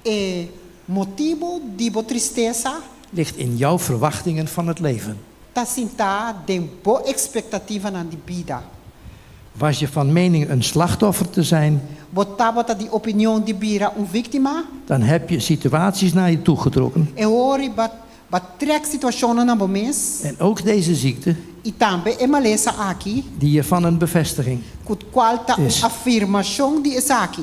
E motibu di bo tristesa. Ligt in jouw verwachtingen van het leven. Ta sintá den bo ekspektativanan di bida. Was je van mening een slachtoffer te zijn. Bo tabata di opinion di bira un víktima? Dan heb je situaties naar je toe getrokken. E ora bo a trèk situashonnan na bo mes. En ook deze ziekte. I tambe e malesa aki. Die hiervan een bevestiging. Ku kual ta un Is. afirmashon di esaki.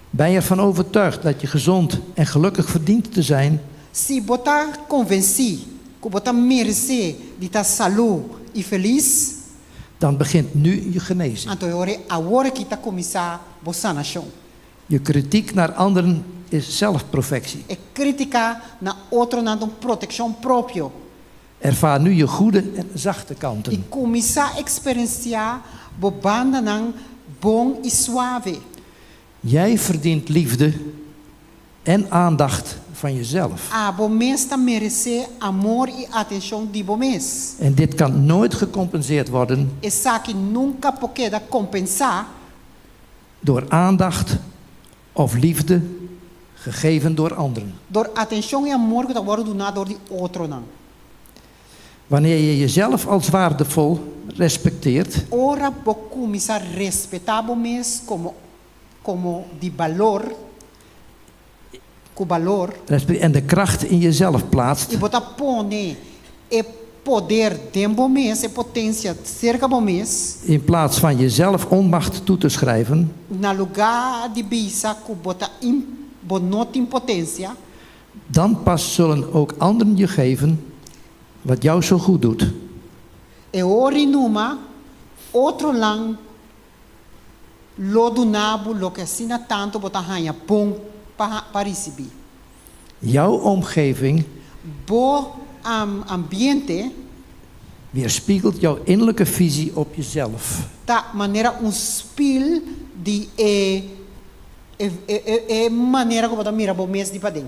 Ben je ervan overtuigd dat je gezond en gelukkig verdient te zijn? Si bo ta konvensí ku bo ta meresé di ta salú i felis. Dan begint nu je genezing. Anto e ora awor aki ta kuminsá bo sanashon. Je kritiek naar anderen is zelfprofectie. E krítika na otronan ta un protekshon propio. Ervaar nu je goede en zachte I kanten. kuminsá eksperensiá bo bandanan bon i suave. Jij verdient liefde en aandacht van jezelf. Abo mes ta meresé amor i atenshon di bo mes. En dit kan nooit gecompenseerd worden. Esaki nunka por keda kompensá. Door aandacht of liefde gegeven door anderen. Dor atenshon i amor ku ta wòrdu duná dor di otronan. Wanneer je jezelf als waardevol respecteert. Ora bo kuminsá respetá bo mes komo komo di balor, ku balor. En de kracht in jezelf plaatst. I bo ta pone e poder den bo mes, e potensia serka bo mes. In plaats van jezelf onmacht toe te schrijven. Na lugá di bisa ku bo ta bo no tin potensia. Dan pas zullen ook anderen je geven wat jou zo goed doet. E ora i numa otronan lo duna bo loke asina tantu bo ta haña bon pa pa risibí. Jouw omgeving. Bo ambiente. Weerspiegelt jouw innerlijke visie op jezelf. Ta manera un spil di e e e e manera ku bo ta mira bo mes di paden.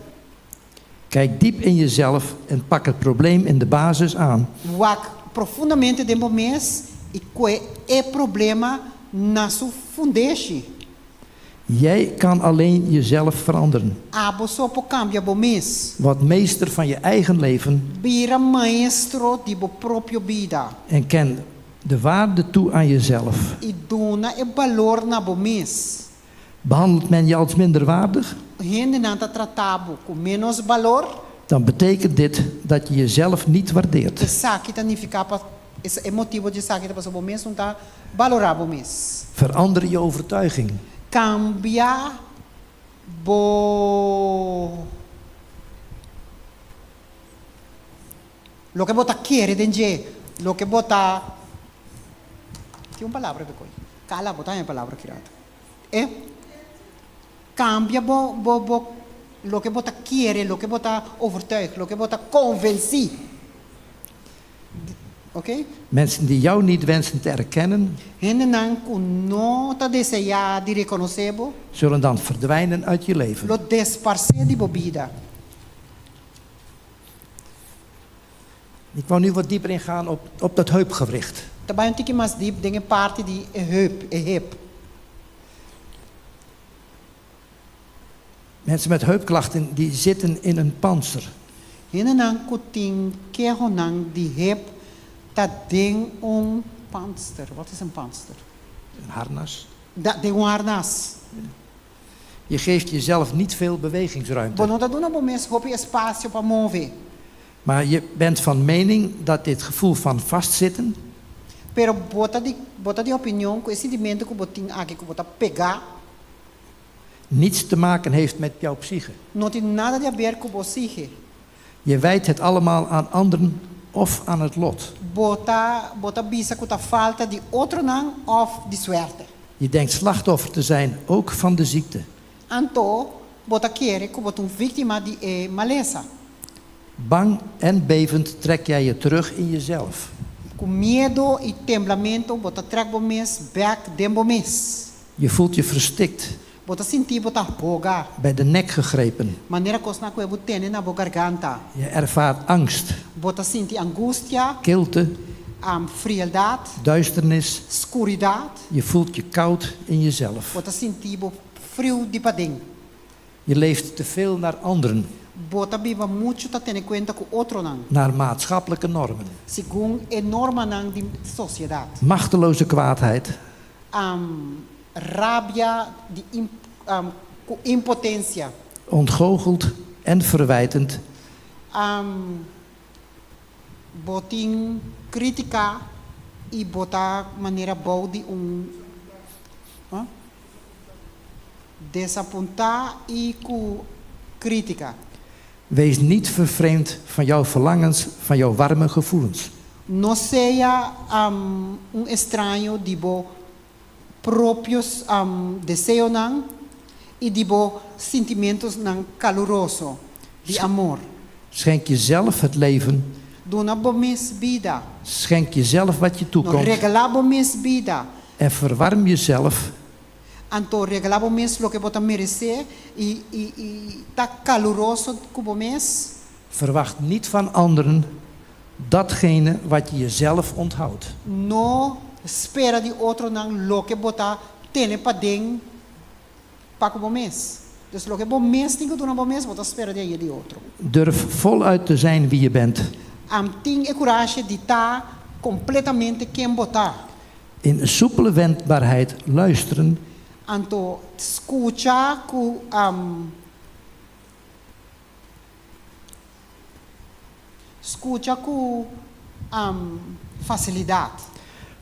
Kijk diep in jezelf en pak het probleem in de basis aan. Wak profundamente den bo mes i kue e problema na su fundeshi. Jij kan alleen jezelf veranderen. Abo so por kambia bo mes. Word meester van je eigen leven Bira maestro di bo propio bida. en ken de waarde toe aan jezelf. I duna e balor na bo mes. Behandelt men je als minderwaardig? Hendenan ta trata bo ku ménos balor. Dan betekent dit dat je jezelf niet waardeert. Esaki ta nifiká pa e motibu di esaki ta pasobra bo mes no ta balorá bo mes. Verander je overtuiging. Kambia bo loke bo ta kere den dje, loke bo ta Tin un palabra be koe. Kala bo ta haña e palabra ki rato. E Kambia bo bo bo loke bo ta kere, loke bo ta overtuig, loke bo ta konvensí. Oké? Mensen die jou niet wensen te erkennen. Hendenan ku no ta deseá di rekonosé bo. Zullen dan verdwijnen uit je leven. Lo desparsé di bo bida. Ik wou nu wat dieper ingaan op, op dat heupgewricht. Ta bai un tiki mas dip den e parti di e heup, e hep. Mensen met heupklachten die zitten in een pantser. Hendenan ku tin kehonan di hep ta den un pantser. Wat is een pantser? Een harnas. Da, den un harnas. Je geeft jezelf niet veel bewegingsruimte. Bo no ta duna bo mes hopi espasio pa move. Maar je bent van mening dat dit gevoel van vastzitten. Pero bo ta di bo ta di opinion ku e sintimentu ku bo tin aki ku bo ta pegá. Niets te maken heeft met jouw psyche. No tin nada di haber ku bo psiche. Je wijt het allemaal aan anderen of aan het lot. Bo ta bo ta bisa ku ta falta di otronan òf di suerte. Je denkt slachtoffer te zijn, ook van de ziekte. Anto bo ta kere ku bo ta un víktima di e malesa. Bang en bevend trek jij je terug in jezelf. Ku miedo i temblamentu bo ta trèk bo mes bèk den bo mes. Je voelt je verstikt. Bo ta sinti bo ta hoga. Bij de nek gegrepen. Manera kosnan ku e bo tene na bo garganta. Je ervaart angst. Bo ta sinti angustia. Kilte. Frieldat. Duisternis. Skuridat. Je voelt je koud in jezelf. Bo ta sinti bo friu di paden. Je leeft te veel naar anderen. Bo ta biba muchu ta tene kuenta ku otronan. Naar maatschappelijke normen. Segun e normanan di sosiedat. Machteloze kwaadheid. Rabia di ku impotensia. Ontgoocheld en verwijtend. Bo tin krítika i bo ta manera bou di un desapuntá i ku krítika. Wees niet vervreemd van jouw verlangens, van jouw warme gevoelens. No sea un estraño di bo propio deseonan i di bo sintimentonan kaluroso di amor. Schenk jezelf het leven. Duna bo mes bida. Schenk jezelf wat je No toekomt. regalá bo mes bida. En verwarm jezelf. Anto regalá bo mes loke bo ta meresé i i i ta kaluroso ku bo mes. Verwacht niet van anderen datgene wat je jezelf onthoudt. No spera di otronan loke bo ta tene paden pa ku bo mes. Dus loke bo mes tin ku duna bo mes, bo ta spera di haña di otro. Durf voluit te zijn wie je bent. Am tin e kurashi di ta kompletamente ken bo ta. In soepele wendbaarheid luisteren. Anto skucha ku skucha ku fasilidat.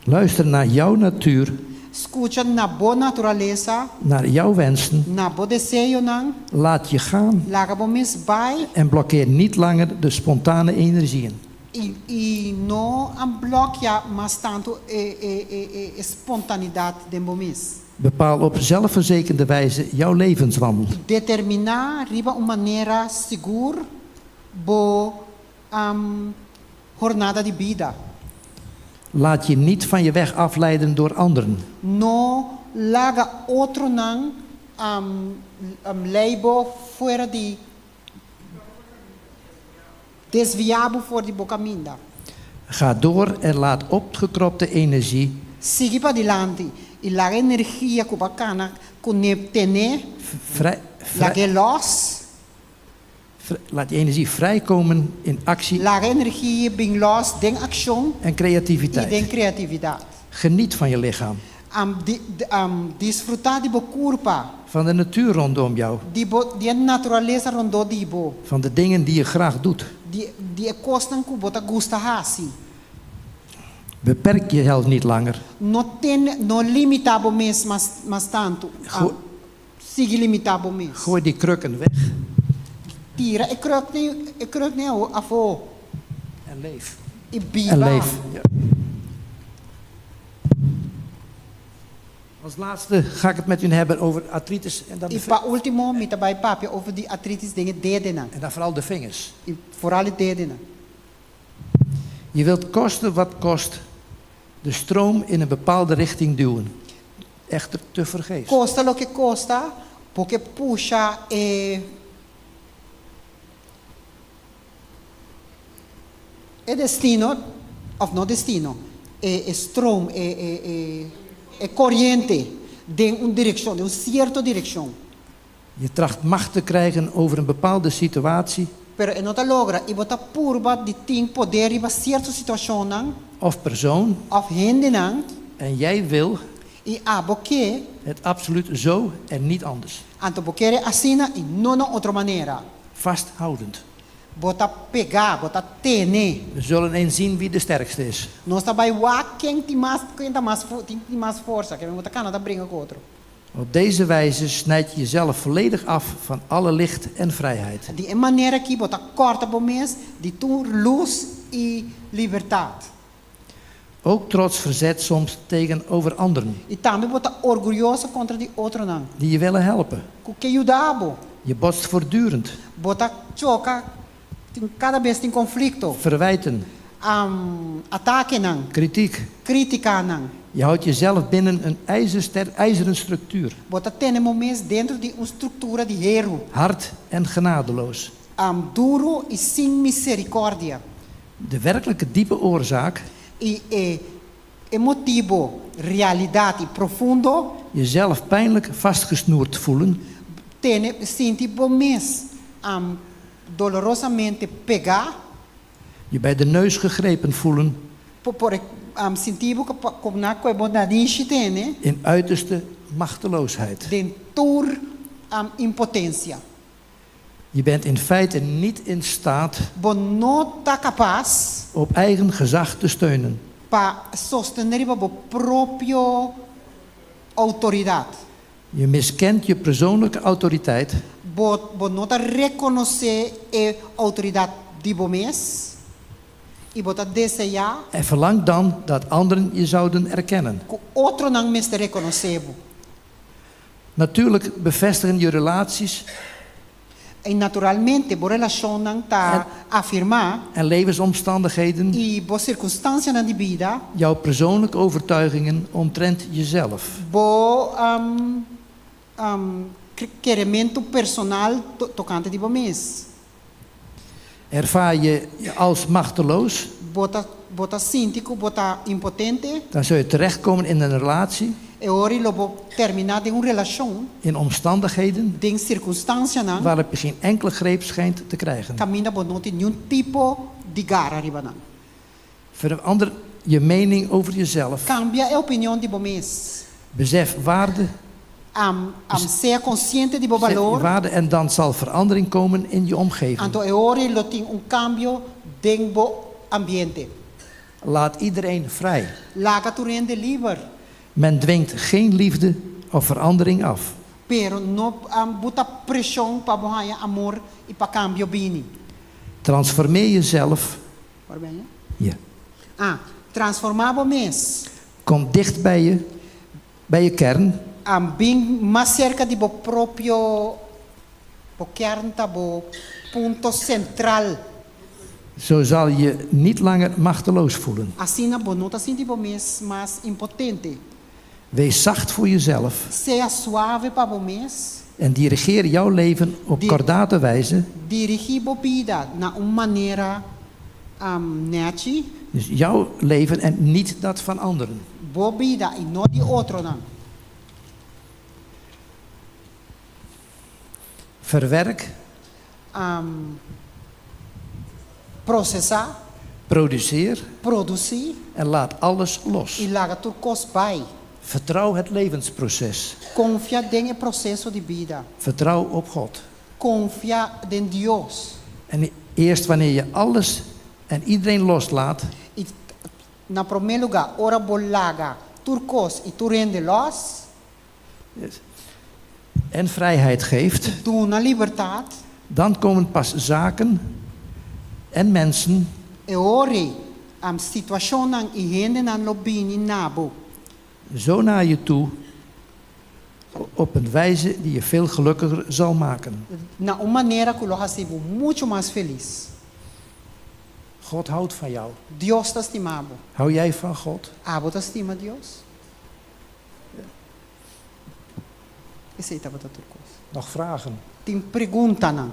Luister naar jouw natuur. Skucha na bo naturalesa. Naar jouw wensen. Na bo deseonan. Laat je gaan. Laga bo mes bai. En blokkeer niet langer de spontane energieën. I i no a blòkia mas tantu e e e e spontanidat den bo mes. Bepaal op zelfverzekerde wijze jouw levenswandel. Determiná riba un manera sigur bo hornada di bida. Laat je niet van je weg afleiden door anderen. No laga otronan lei bo fuera di Desviá bo for di bo kaminda. Ga door en laat opgekropte energie. Sigui padilanti i laga energia ku bo a kana Kuné tene, Vrij, vrij, lag'é lòs. Laat die energie vrijkomen in actie Laga energia bin lòs den akshon en i den creativiteit. kreatividat. Geniet van je lichaam, Am, di, di, am, disfrutá di bo kurpa, van de natuur rondom jou, di bo, di e naturalesa rondó di bo, van de dingen die je graag doet. di, di e kosnan ku bo ta gusta hasi. Beperk jezelf niet langer. No tene, no limitá bo mes mas, mas tantu. Am, Go- sigui limitá bo mes. Gooi die krukken weg Tira e kruknan, e kruknan afó en leef. i biba. En leef. Ja. Als laatste ga ik het met u hebben over artritis en dan, de I vi- pa último, mi ta bai papia over di artritis den e dedenan. en dan vooral de vingers. I vooral e dedenan. Je wilt kosten wat kost de stroom in een bepaalde richting duwen. Echter tevergeefs. Kosta loke kosta, bo ke pusha e e destino, òf no destino, e e stroom, e e e e koriente den un direkshon, den un sierto direkshon. Je tracht macht te krijgen over een bepaalde situatie Pero e no ta logra i bo ta purba di tin poder riba sierto situashonnan of persoon òf hendenan en jij wil i abo ke het absoluut zo en niet anders. Anto bo kere asina i no na otro manera. Vasthoudend. Bo ta pegá, bo ta tene. We zullen eens zien wie de sterkste is. Nos ta bai wak ken tin mas, ken ta mas, tin mas forsa, ken bo ta kana ta bringa ku otro. Op deze wijze snijd je jezelf volledig af van alle licht en vrijheid. Di e manera aki bo ta kòrta bo mes di tur lus i libertat. Ook trots verzet soms tegenover anderen I tambe bo ta orguyoso kontra di otronan die je willen helpen. ku ke yuda bo. Je botst voortdurend. Bo ta choka, tin kada bes tin konflikto, Verwijten, atakenan, kritiek. krítikanan. Je houdt jezelf binnen een ijzeren structuur. Bo ta tene bo mes dentro di un struktura di heru, Hard en genadeloos. duru i sin miserikòrdia. De werkelijke diepe oorzaak. I e e motibu, realidat i profundo. Jezelf pijnlijk vastgesnoerd voelen. Tene, sinti bo mes dolorosamente pegá. Je bij de neus gegrepen voelen. Por por sinti bo ku nan koe bo narishi tene. In uiterste machteloosheid. Den tur impotensia. Je bent in feite niet in staat. Bo no ta kapas. Op eigen gezag te steunen. Pa sostené riba bo propio outoridat. Je miskent je persoonlijke autoriteit. Bo bo no ta rekonosé e outoridat di bo mes i bo ta deseá. En verlangt dan dat anderen je zouden erkennen. Ku otronan mester rekonosé bo. Natuurlijk bevestigen je relaties. I naturalmente bo relashonnan ta afirmá. En levensomstandigheden. I bo sirkunstansianan di bida. Jouw persoonlijke overtuigingen omtrent jezelf. Bo kerementu personal tokante di bo mes. Ervaar je je als machteloos? Bo ta bo ta sinti ku bo ta impotente? Dan zul je terechtkomen in een relatie. E ora lo bo terminá den un relashon. In omstandigheden. Den sirkunstansianan. Waarop je geen enkele greep schijnt te krijgen. Kaminda bo no tin niun tipo di gara riba nan. Verander je mening over jezelf. Kambia e opinion di bo mes. Besef waarde. Am am sea konsiente di bo Besef je balor. waarde en dan zal verandering komen in je omgeving. Anto e ora lo tin un kambio den bo ambiente. Laat iedereen vrij. Laga tur hende liber. Men dwingt geen liefde of verandering af. Pero no buta preshon pa bo haña amor i pa kambio bini. Transformeer jezelf. Por ben je? Ja. Ah, transformá bo mes. Kom dicht bij je, bij je kern. Am bin mas serka di bo propio bo kern ta bo punto sentral. Zo zal je niet langer machteloos voelen. Asina bo no ta sinti bo mes mas impotente. Wees zacht voor jezelf. Sea suave pa bo mes. En dirigeer jouw leven op Di kordate wijze. Dirigí bo bida na un manera nèchi. Dus jouw leven en niet dat van anderen. Bo bida i no di otronan. Verwerk. Um, prosesá. Produceer. Produsí. En laat alles los. I laga tur kos bai. Vertrouw het levensproces. Konfia den e proseso di bida. Vertrouw op God. Konfia den Dios. En eerst wanneer je alles en iedereen loslaat. I na promé lugá, ora bo laga tur kos i tur hende lòs. En vrijheid geeft. I duna libertat. Dan komen pas zaken en mensen. E ora situashonnan i hendenan lo bini na bo. Zo naar je toe op een wijze die je veel gelukkiger zal maken. Na un manera ku lo hasi bo muchu mas felis. God houdt van jou. Dios ta stima bo. Hou jij van God? Abo ta stima Dios? Esei tabata tur kos. Nog vragen? Tin preguntanan?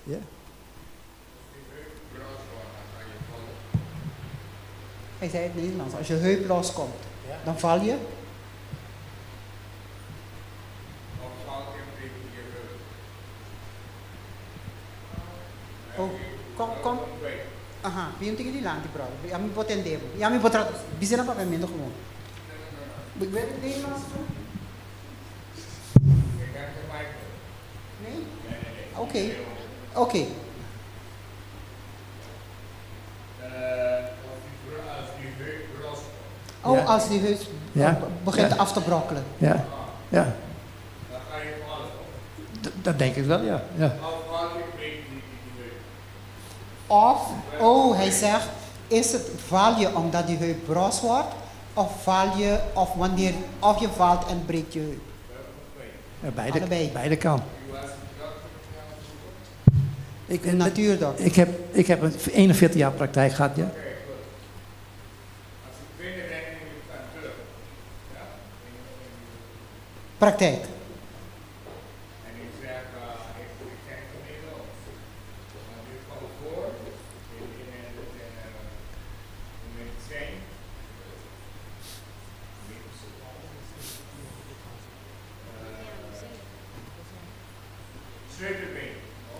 Ja. Hij zei het Nederlands, als je heup loskomt, dan val je. Oh, kom, kom. Aha, bin un tiki dilanti, brother. Ya mi por tende bo. Ya mi por traduci. Bisa na papiamento gewoon. Bo weet het Nederlands zo? Nee? Oké. Oké. Oh, als die heup begint af te brokkelen. Ja, ja. Dat denk ik wel, ja. Ja. Of, oh, hij zegt, is het val je omdat die heup bros wordt, of val je, of wanneer, of je valt en breekt je heup? Ja, beide, Allebei. beide kan. Ik, Een natuurdokter. Ik heb, ik heb een 41 jaar praktijk gehad, ja. Praktijk.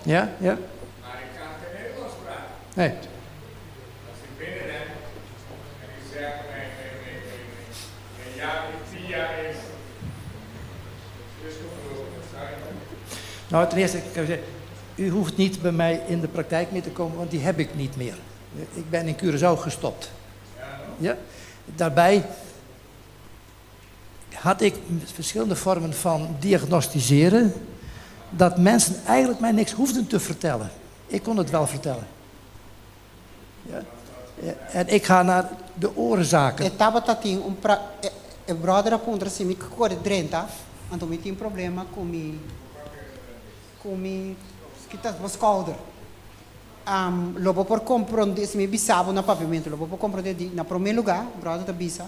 Ja, ja. Nee. Nou, ten eerste, ik kan zeggen, u hoeft niet bij mij in de praktijk meer te komen, want die heb ik niet meer. Ik ben in Curaçao gestopt. Ja? Daarbij had ik verschillende vormen van diagnosticeren, dat mensen eigenlijk mij niks hoefden te vertellen. Ik kon het wel vertellen. Ja? En ik ga naar de oorzaken. E tabata tin un pra e e brother a puntra si mi kore drenta, anto mi tin problema ku mi ku mi kita bo skouder. Am lo bo por komprondé si mi bisa bo na papiamentu lo bo por komprondé di na promé lugá brother ta bisa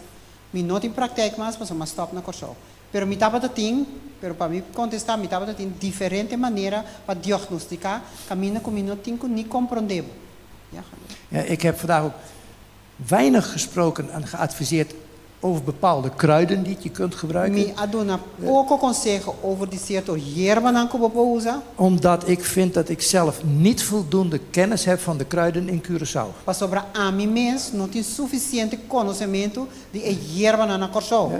mi no tin praktijk mas pasobra mi a stòp na Kòrsou. Pero mi tabata tin, pero pa mi kontestá mi tabata tin diferente manera pa diagnostiká kaminda ku mi no tin ku ni komprondé bo. Ja, ga door. Ja, ik heb vandaag ook weinig gesproken en geadviseerd over bepaalde kruiden die je kunt gebruiken. Mi a duna poko konseho over di sierto yerbanan ku bo por usa. Omdat ik vind dat ik zelf niet voldoende kennis heb van de kruiden in Curaçao. Pasobra ami mes no tin sufisiente konosementu di e yerbanan na Kòrsou.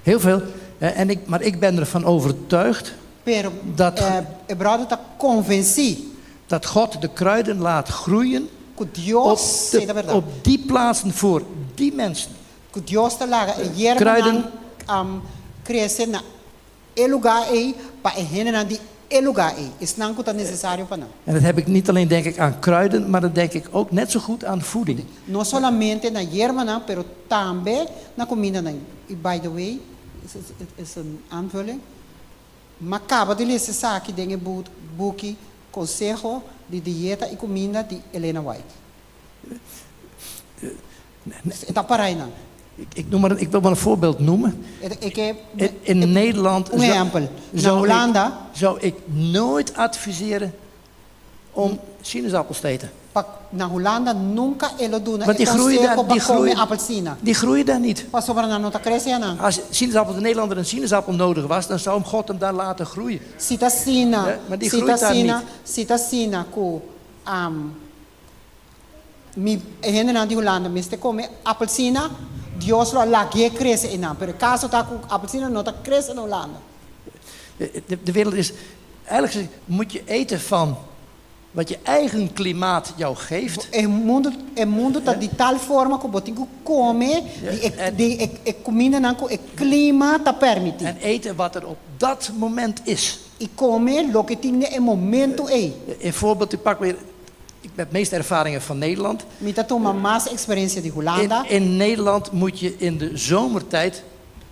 Heel veel. En ik, maar ik ben ervan overtuigd Pero dat, e bròder ta konvensí. Dat God de kruiden laat groeien Ku Dios, op, de, op die plaatsen voor die mensen. Ku Dios ta laga e yerbanan krese na e lugá ei pa e hendenan di e lugá ei, esnan ku ta nesesario pa nan. En dat heb ik niet alleen denk ik aan kruiden, maar dat denk ik ook net zo goed aan voeding. No solamente na yerbanan, pero tambe na kumindanan. I by the way, is een aanvulling, m'a kaba di lesa esaki den e buki Conseho di Dieta i Kuminda di Elena White. E ta para einan. Ik, noem maar, ik wil maar een voorbeeld noemen. Ik heb In Nederland un ehempel. Na zou Hulanda ik, zou ik nooit adviseren Om sinaasappels te eten. Pa na Hulanda nunka e lo duna Want e die groeien konseho daar, pa die kome groeien, apelsina. die groeien daar niet. Pasobra nan no ta krese einan. Als sinaasappel de Nederlander een sinaasappel nodig was, dan zou hem God hem daar laten groeien. Si ta asina, Ja, maar die si ta groeit daar asina, niet. si ta asina ku mi e hendenan di Hulanda mester kome apelsina, Dios lo a lag'é krese einan. Pero e kaso ta ku apelsina no ta krese na Hulanda. De, de wereld is, eigenlijk gezegd, moet je eten van wat je eigen klimaat jou geeft. E mundu, e mundu ta di tal forma ku bo tin ku kome di e, di e, e kumindanan ku e klima ta permití. En eten wat er op dat moment is. I kome loke tin den e momentu ei. Een voorbeeld, ik pak weer, ik heb de meeste ervaringen van Nederland. Mi ta tuma mas eksperensia di In, Hulanda. in Nederland moet je in de zomertijd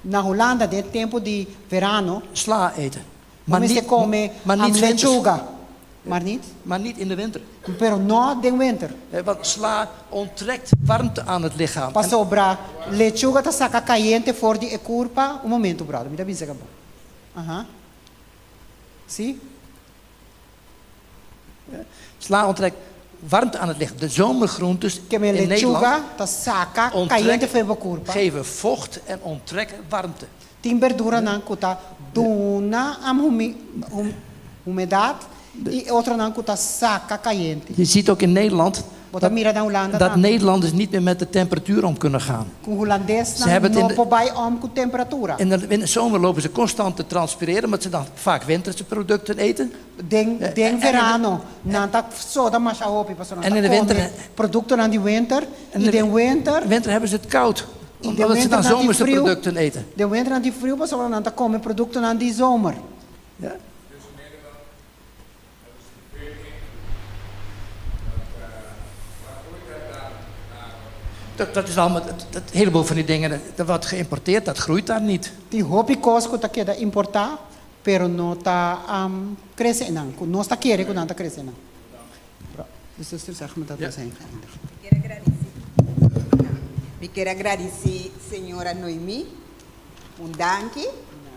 Na Hulanda den tempu di verano. sla eten. Bo Maar mester niet, kome maar niet am winters. lechuga. Maar niet? Maar niet in de winter. Pero no den winter. Hè, Want sla onttrekt warmte aan het lichaam. En Pasobra lechuga ta saka kayente for di e kurpa. Un momento brother, mi ta bisa ka bo. Aha. Si? Sla onttrekt warmte aan het lichaam. De zomergroentes Ke men in lechuga Nederland ta saka kayente onttrekken, for bo kurpa. geven vocht en onttrekken warmte. Tin berduranan ku ta duna am humi, hum, humedat i otronan ku ta saka kayente. Je ziet ook in Nederland Bo ta mira na Hulanda dat tambe. Nederlanders niet meer met de temperatuur om kunnen gaan. Ku hulandesnan Ze hebben het in no de- por bai om ku temperatura. In de, in de zomer lopen ze constant te transpireren, omdat ze dan vaak winterse producten eten. Den Eh, den en in de- verano nan ta soda masha hopi pasobra nan En ta in de kome winter- produktonan di winter En i in de den winter winter hebben ze het koud, i den omdat ze winter dan nan tin zomerse friu producten eten. den winter nan tin friu pasobra nan ta kome produktonan di zomer. Ja? Dat, dat is allemaal, dat, dat heleboel van die dingen, dat, dat wordt geïmporteerd, dat groeit daar niet. Tin hopi kos ku ta keda importá, pero no ta krese einan, ku nos ta kere ku nan ta krese einan. De zuster zegt me dat we zijn geëindigd. Mi kier a gradici Mi kier a gradici señora Noemi un danki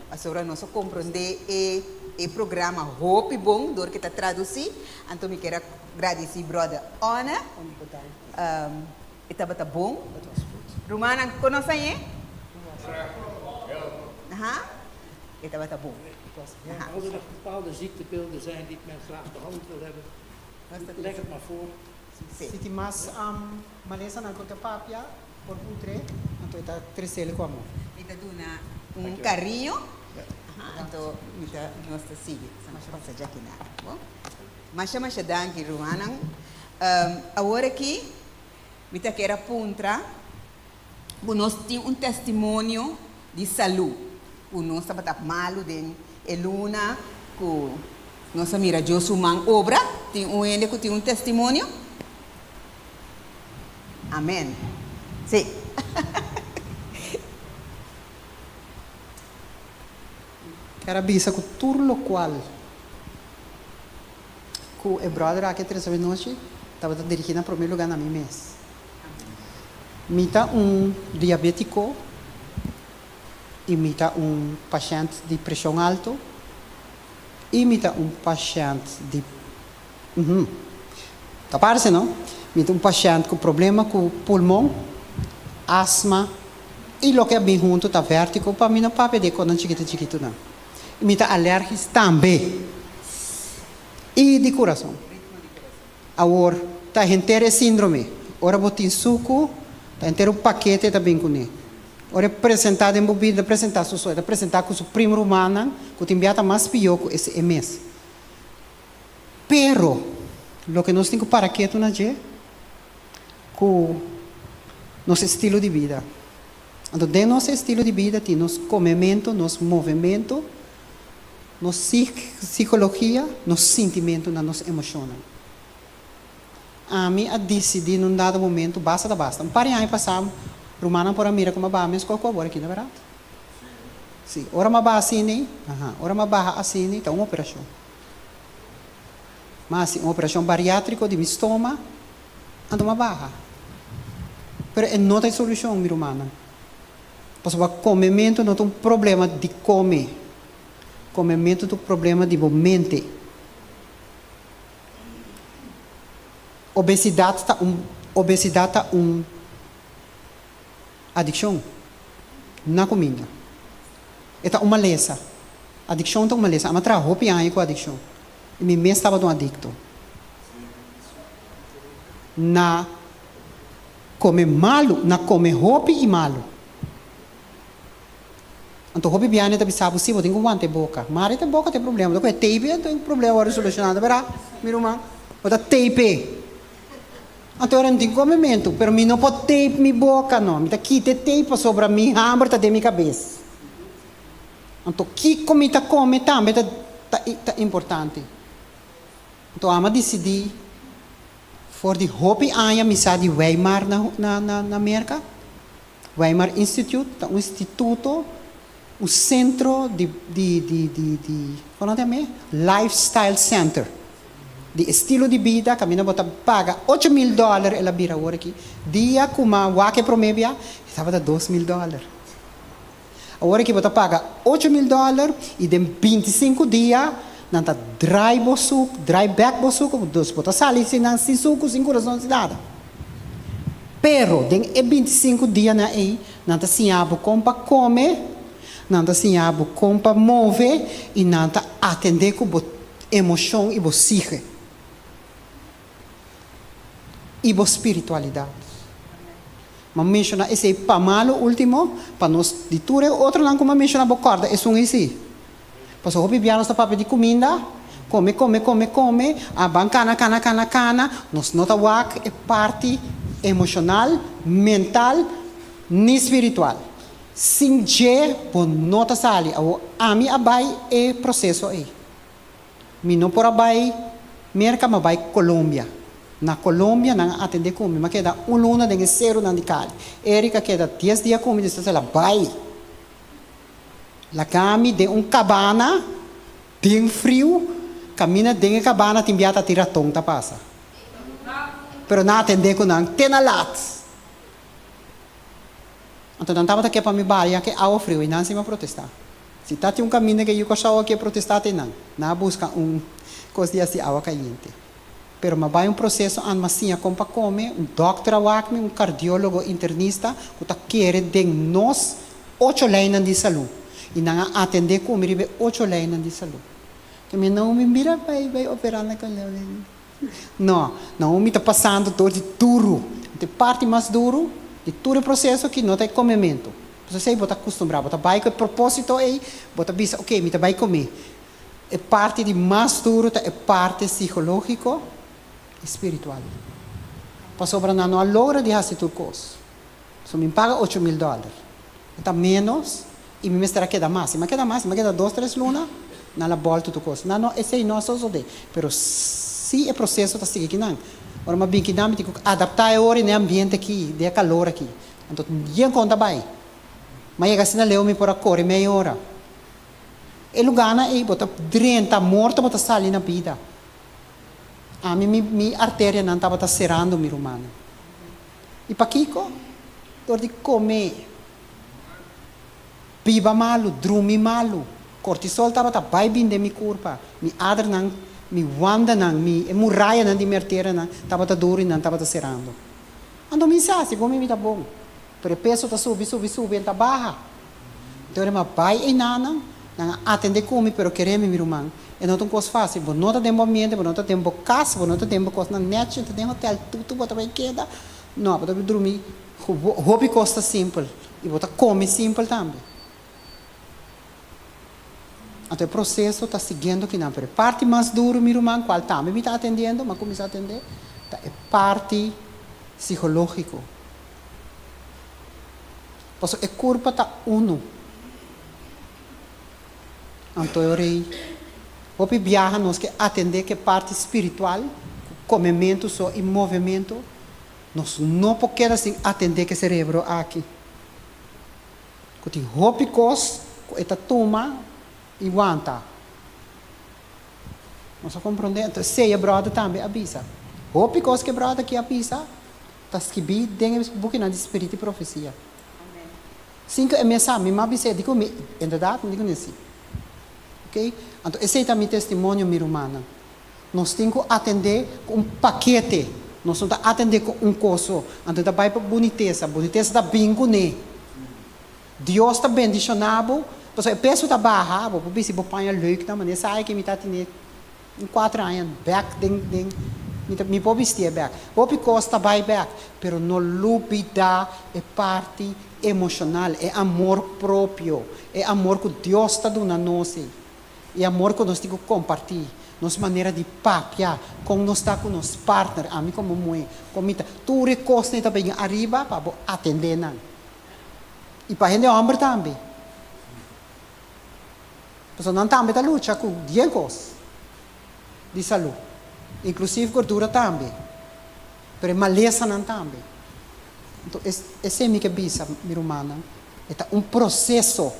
pasobra nos a comprende e e programa hopi bon door ke ta traduci anto mi kier a gradici brother Onne e tabata bon Rumannan konos añe? Aha e tabata bon. Aha. Als er nog bepaalde ziektebeelden zijn die men graag behandeld wil hebben, leg het maar voor. Sí. Si tin mas malesanan ku ta papia por puntr'é, anto e ta tres'el ku amor. Mi ta duna un cariño, aha, anto mi ta nos ta sigui. Masha pasa djaki na. Bon. Masha masha danki rumannan. Awor aki mi ta kier a puntra ku nos tin un testimonio di salú ku nos tabata malu den e luna ku nos a mira Dios su man obra. Tin un hende ku tin un testimonio? Amen. Sí. Kier a bisa ku tur lokual ku e brother aki a trese awenochi tabata dirigí na promé lugá na mi mes. Mi ta un diabétiko i mi ta un pashènt di preshon altu i mi ta un pashènt di Uhum. Ta parse no? Mi ta un pashènt ku problema ku pulmon, asma i loke a bin huntu ta vèrtigo pa mi no papia di e konan chikitu chikitunan. I mi ta alèrgis tambe. I di kurason. Awor ta henter e síndrome. Ora bo tin suku, ta henter un pakete ta bin kuné. Ora e presentá den bo bida, e ta presentá su so, e ta presentá ku su prim rumannan ku tin bia ta mas pió ku ese e mes. Pero, loke nos tin ku para ketu na dje, ku nos estilo di bida. Anto den nos estilo di bida tin nos komementu, nos movementu, nos sikologia, nos sintimentunan, nos emoshonnan. Ami a disidí na un dado momentu, basta ta basta. Un par di aña pasá, rumannan por a mira ku mi a baha mes kos ku awor aki, no bèrdat? Sí, ora mi a baha asina, aha, ora mi a baha asina, ta un operashon. Ma hasi un operashon bariátriko di mi stoma, anto mi a baha. Pero e no ta e solushon, mi rumannan. Pasobra komementu no ta un problema di kome. Komementu ta un problema di bo mente. Obesidat ta un obesidat ta un adikshon na kuminda. E ta un malesa. Adikshon ta un malesa. Ami a traha hopi aña ku adikshon i mi mes tabata un adikto na kome malu, na kome hopi i malu. Anto hopi biaha ta bisa bo, si, bo tin ku wanta e boka. Mari ta e boka ta e problema. Bo ta kohe tape anto e problema wòrdu solushoná, ta bèrdat, mi ruman? Bo ta tape. Anto ora no tin komementu, pero mi no por tape mi boka no. Mi ta kita e tape pasobra mi hamber ta den mi kabes. Anto kiko mi ta kome tambe ta ta importante. Anto amo a disidí for di hopi aña mi sa di Weimar na na na Merka. Weimar Institute ta un instituto, un sentro di di di di di kon nan ta yam'é? Lifestyle center di estilo di bida kaminda bo ta paga 8000 dòler el a bira awor aki dia ku m'a wak e promé bia e tabata 2000 dòler awor aki bo ta paga 8000 dòler i den 25 dia nan ta drai bo suk drai bèk bo suku dus bo ta sali sin nan sin suku sin kurason sin nada. Pero den e 25 dianan ei, nan ta siña bo kon pa kome, nan ta siña bo kon pa move i nan ta atendé ku bo emoshon i bo psiche i bo spiritualidat. M'a menshoná esei pa malu último, pa nos di tur e otronan ku m'a menshoná bo kòrda esun ei sí. Pasobra hopi bia nos ta papia di kuminda, kome, kome, kome, kome, a ban kana, kana, kana, kana, nos no ta wak e parti emoshonal, mental, ni spiritual. Sin dje bo no ta sali. Awor ami a bai e proseso ei. Mi no por a bai Merka, m'a bai Colombia. Na Colombia nan a atende ku mi. M'a keda un luna den e serunan di Cali. Eric a keda dies dia ku mi, despues el a bai. Laga mi den un kabana den friu, kaminda den e kabana tin bia ta tin raton ta pasa. Pero nan a atendé ku nan te na lat. Anto nan tabata ke pa mi balia ke awa friu i nan si mi a protestá. Si ta tin un kaminda ke yu Kòrsou a ke protestá te nan. Nan a buska un kos di hasi awa kayente. Pero m'a bai un proseso an m'a siña kon pa kome, un dòkter a wak mi, un kardiólogo internista ku ta kere den nos ocho leinan di salú i nan a atendé ku mi riba e ocho leinan di salú. Ke mi no mi mira bai bai operá na Colombia. No, no mi ta pasando dor di duru. Anto e parti mas duru di tur e proseso aki no ta e komementu. Pasobra esei bo ta akustumbrá, bo ta bai ku e propósito ei, bo ta bisa oke mi ta bai kome. E parti di mas duru ta e parti sikológiko i spiritual. Pasobra nan no a logra di hasi tur kos. So mi paga 8000 dòler. E ta ménos i mi mester a keda mas. Si mi a keda mas, si mi a keda dos, tres luna, nan la bòltu tur kos. Nan no, esei no a sosodé. Pero si e proseso ta sigui kinan. Ora mi a bin kinan mi tin ku adaptá e ora i na e ambiente aki, den e kalor aki. Anto yen kon ta bai. Mi a yega asina leu mi por a kore mei ora. E lugánan ei bo ta drenta morto bo ta sali na bida. Ami mi mi arterianan tabata serando mi rumannan. I pakiko? Dor di kome, biba malu, drumi malu. Kortisol tabata bai bin den mi kurpa. Mi adernan, mi wandanan, mi e murayanan di mi arterianan tabata duru i nan tabata serando. Anto mi sa, segun mi mi ta bon. Pero e peso ta subi, subi, subi, en ta baha. Enton e ma bai einanan, nan a atende ku mi, pero kere mi, mi ruman, e no ta un kos fásil. Bo no ta den bo ambiente, bo no ta den bo kas, bo no ta den bo kosnan nèchi, bo ta den hotèl tutu bo ta bai keda. No, bo ta bai drumi hopi kos ta simpel i bo ta kome simpel tambe. Anto e proseso ta siguiendo kinan, pero e parti mas duru, mi ruman, kual tambe mi ta atendiendo, mi a kuminsá atendé, ta e parti sikológiko. Pasobra e kurpa ta unu. Anto e rei, hopi biaha nos ke atendé ku e parti spiritual, ku komementu so i movementu, nos no por keda sin atendé ku e serebro aki, ku tin hopi kos ku e ta tuma i wanta. Nos a komprondé? Anto esei e bròder tambe a bisa. Hopi kos ku e bròder aki a bisa Ta skibí den e bukinan di Spirit i Profesia. Sin ku e mes sa, mi m'a bis'é, di ku mi, en bèrdat, mi di ku nesí. Oké? Anto esei ta mi testimonio, mi rumannan. Nos tin ku atendé ku un pakete. Nos no ta atendé ku un kos so. Anto ta bai pa bunitesa. Bunitesa ta bin kuné. Dios ta bendishoná bo, pasobra e peso ta baha, bo por bisti bo paña leuk nan, manera sa ke mi ta tene un kuater aña bèk den den mi ta mi por bistié bèk. Hopi kos ta bai bèk, pero no lubidá e parti emoshonal, e amor propio, e amor ku Dios ta duna nos ei, e amor ku nos tin ku kompartí, nos manera di papia, kon nos ta ku nos partner, ami komo muhé, kon mi ta, tur e kosnan ei ta bini ariba pa bo atendé nan. I pa hende hòmber tambe. Pasobra nan tambe ta lucha ku dien kos di salú, inklusiv gordura tambe, pero e malesanan tambe. Anto esei mi ke bisa, mi rumannan, e ta un proseso.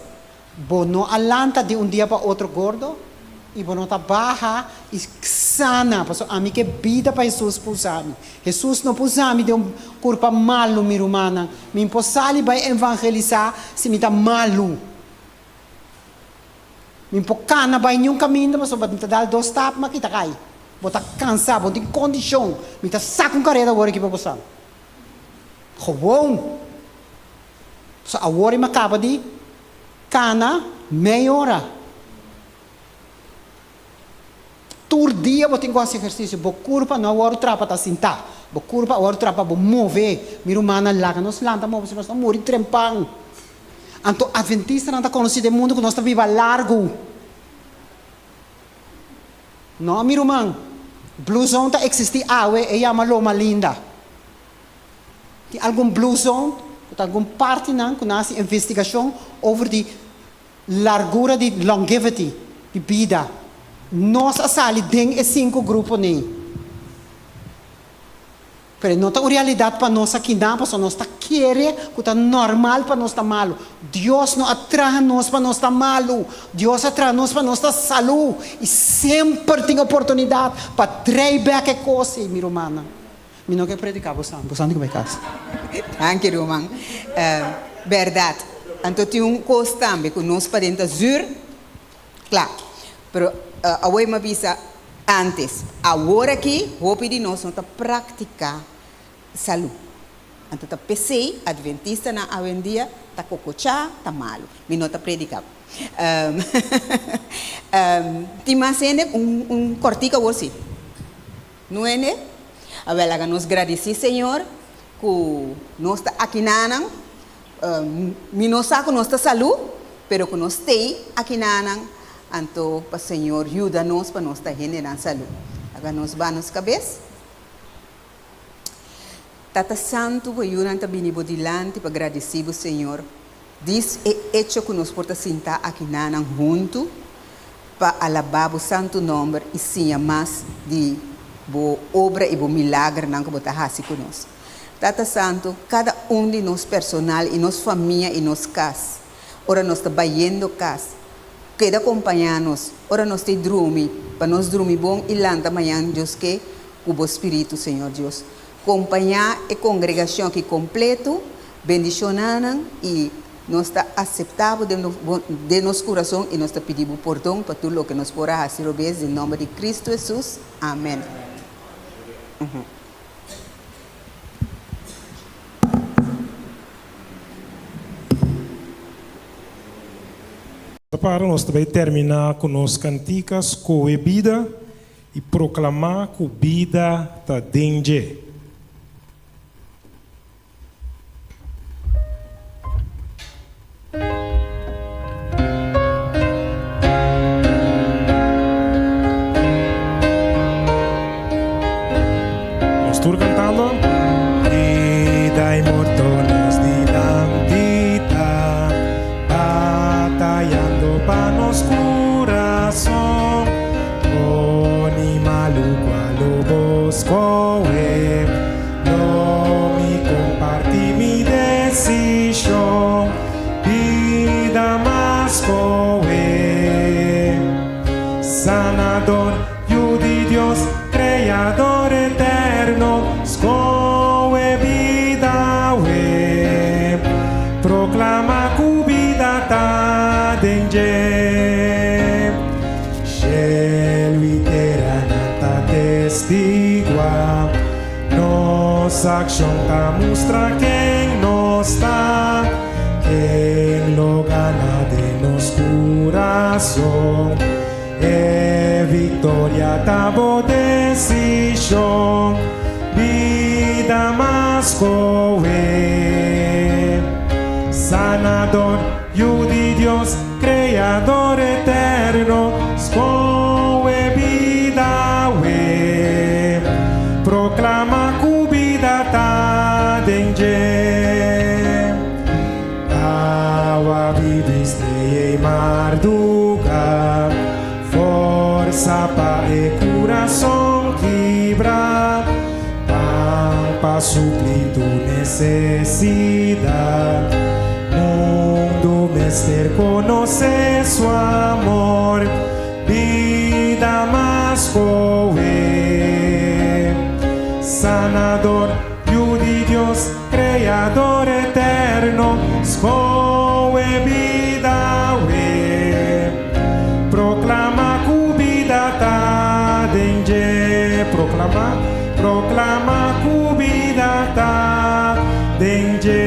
Bo no a lanta di un dia pa otro gordo y bo no ta baha y sana, pasobra ami ke bida pa Hesus por usa mi. Hesus no por usa mi den un curpa malu, mi rumannan. Mi por sali bai evangelisa si mi ta malu. Mi por cana bai niun caminda pasobra mi ta dal dos stap ma kita cay. Bo ta cansa, bo no tin condicion. Mi ta saca un careda awor aki pa bo san. Gewoon. So awor i mi a kaba di kana mei ora. Tur dia bo tin ku hasi ehersisio. Bo kurpa no a wòrdu trapa ta sintá. Bo kurpa a wòrdu trapa pa bo move. Mi rumannan, laga nos lanta move si nos ta muri trempan. Anto adventistanan ta konosí den mundu ku nos ta biba largu. No, mi ruman. Blue Zone ta eksistí awe, e yama Loma Linda. Tin algun blue zone ku ta algun partinan ku nan hasi investigashon over di largura di longevity di bida. Nos a sali den e sinku grupo nei. Pero e no ta un realidat pa nos akinan pasobra nos ta kere ku ta normal pa nos ta malu. Dios no a traha nos pa nos ta malu. Dios a traha nos pa nos ta salú. I semper tin oportunidat pa drei bèk e kos ei, mi rumannan. Mi no ke prediká bo san, bo san di ku bai kas. Danki ruman. Bèrdat. Anto tin un kos tambe ku nos paden ta zür, kla. Pero awor mi a bisa ántes, awor aki hopi di nos no ta praktiká salú. Anto ta p'esei adventistanan awendia ta kokochá, ta malu. Mi no ta prediká. Tin mas hende? Un kòrtiku awor si. Nuene, Awel laga nos gradisí Señor ku nos ta akinanan. Mi no sa ku nos ta salú, pero ku nos tei akinanan, anto pa Señor yuda nos pa nos ta hendenan salú. Laga nos ba nos kabes. Tata Santu, bo yunan ta bini bo dilanti pa gradisí bo, Señor, dis e echo ku nos por ta sintá akinanan huntu pa alabá bo santu nòmber i siña mas di bo obra i bo milagernan ku bo ta hasi ku nos. Tata Santu, kada un di nos personal i nos famia i nos kas, ora nos ta bayendo kas, keda kompañá nos ora nos ta drumi, pa nos drumi bon i lanta mañan Dios ke ku bo Spiritu, Señor Dios. Kompañá e kongregashon aki kompletu, bendishoná nan i Nos ta aseptá bo den nos kurason i nos ta pidi bo pordon pa tur loke nos por a hasi robes den nòmber di Kristu Hesus. Amen. Para nos ta bai terminá ku nos kantika Skohe Bida i proklamá ku bida ta den dje. Nos tur cantando. Vida y morto nos dilanti ta batallando pa nos corazón. Bon y malu cual lo bo scohe. Lo mi comparti mi decision, bida mas coe. Sanador, Yu di Dios, Creador eterno, scoe bida awe. Proclama cu bida ta den dje. Cielo y tera nan ta testigua. Nos akshon ta mustra ken nos ta, ken lo gana den nos kurason. E viktoria ta bo desishon, bida mas kohe. Sanador, Yu di Dios, Kreador eterno, skohe bida awe. Proklama ku bida ta den dje. Awa bibi strea i marduga, forsa pa e kurason kibra, pan pa supli tur nesesidat. Mundu mester konosé su amor, bida mas koe. Sanador, Yu di Dios, Kreador eterno, skohe bida awe. Proklama ku bida ta den dje. Proklama, proklama ku bida ta den dje.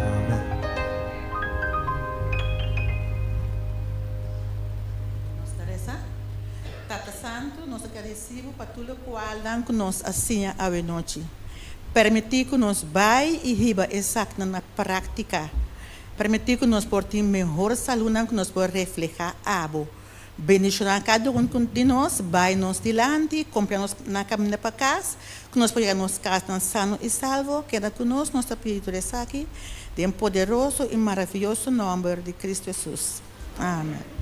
Amen. Nos ta resa. Tata Santu, nos ta gradisí Bo pa tur lokualnan ku nos a siña awenochi. Permití ku nos bai i hiba esaknan na práktika. Permití ku nos por tin mehor salúnan ku nos por reflehá Abo. Bendishoná kada un di nos, bai nos dilanti, kompra nos na kaminda pa kas, ku nos por yega nos kasnan sano i salvo. Keda ku nos, nos ta pidi tur esaki den poderoso i maravioso nòmber di Kristu Hesus. Amen.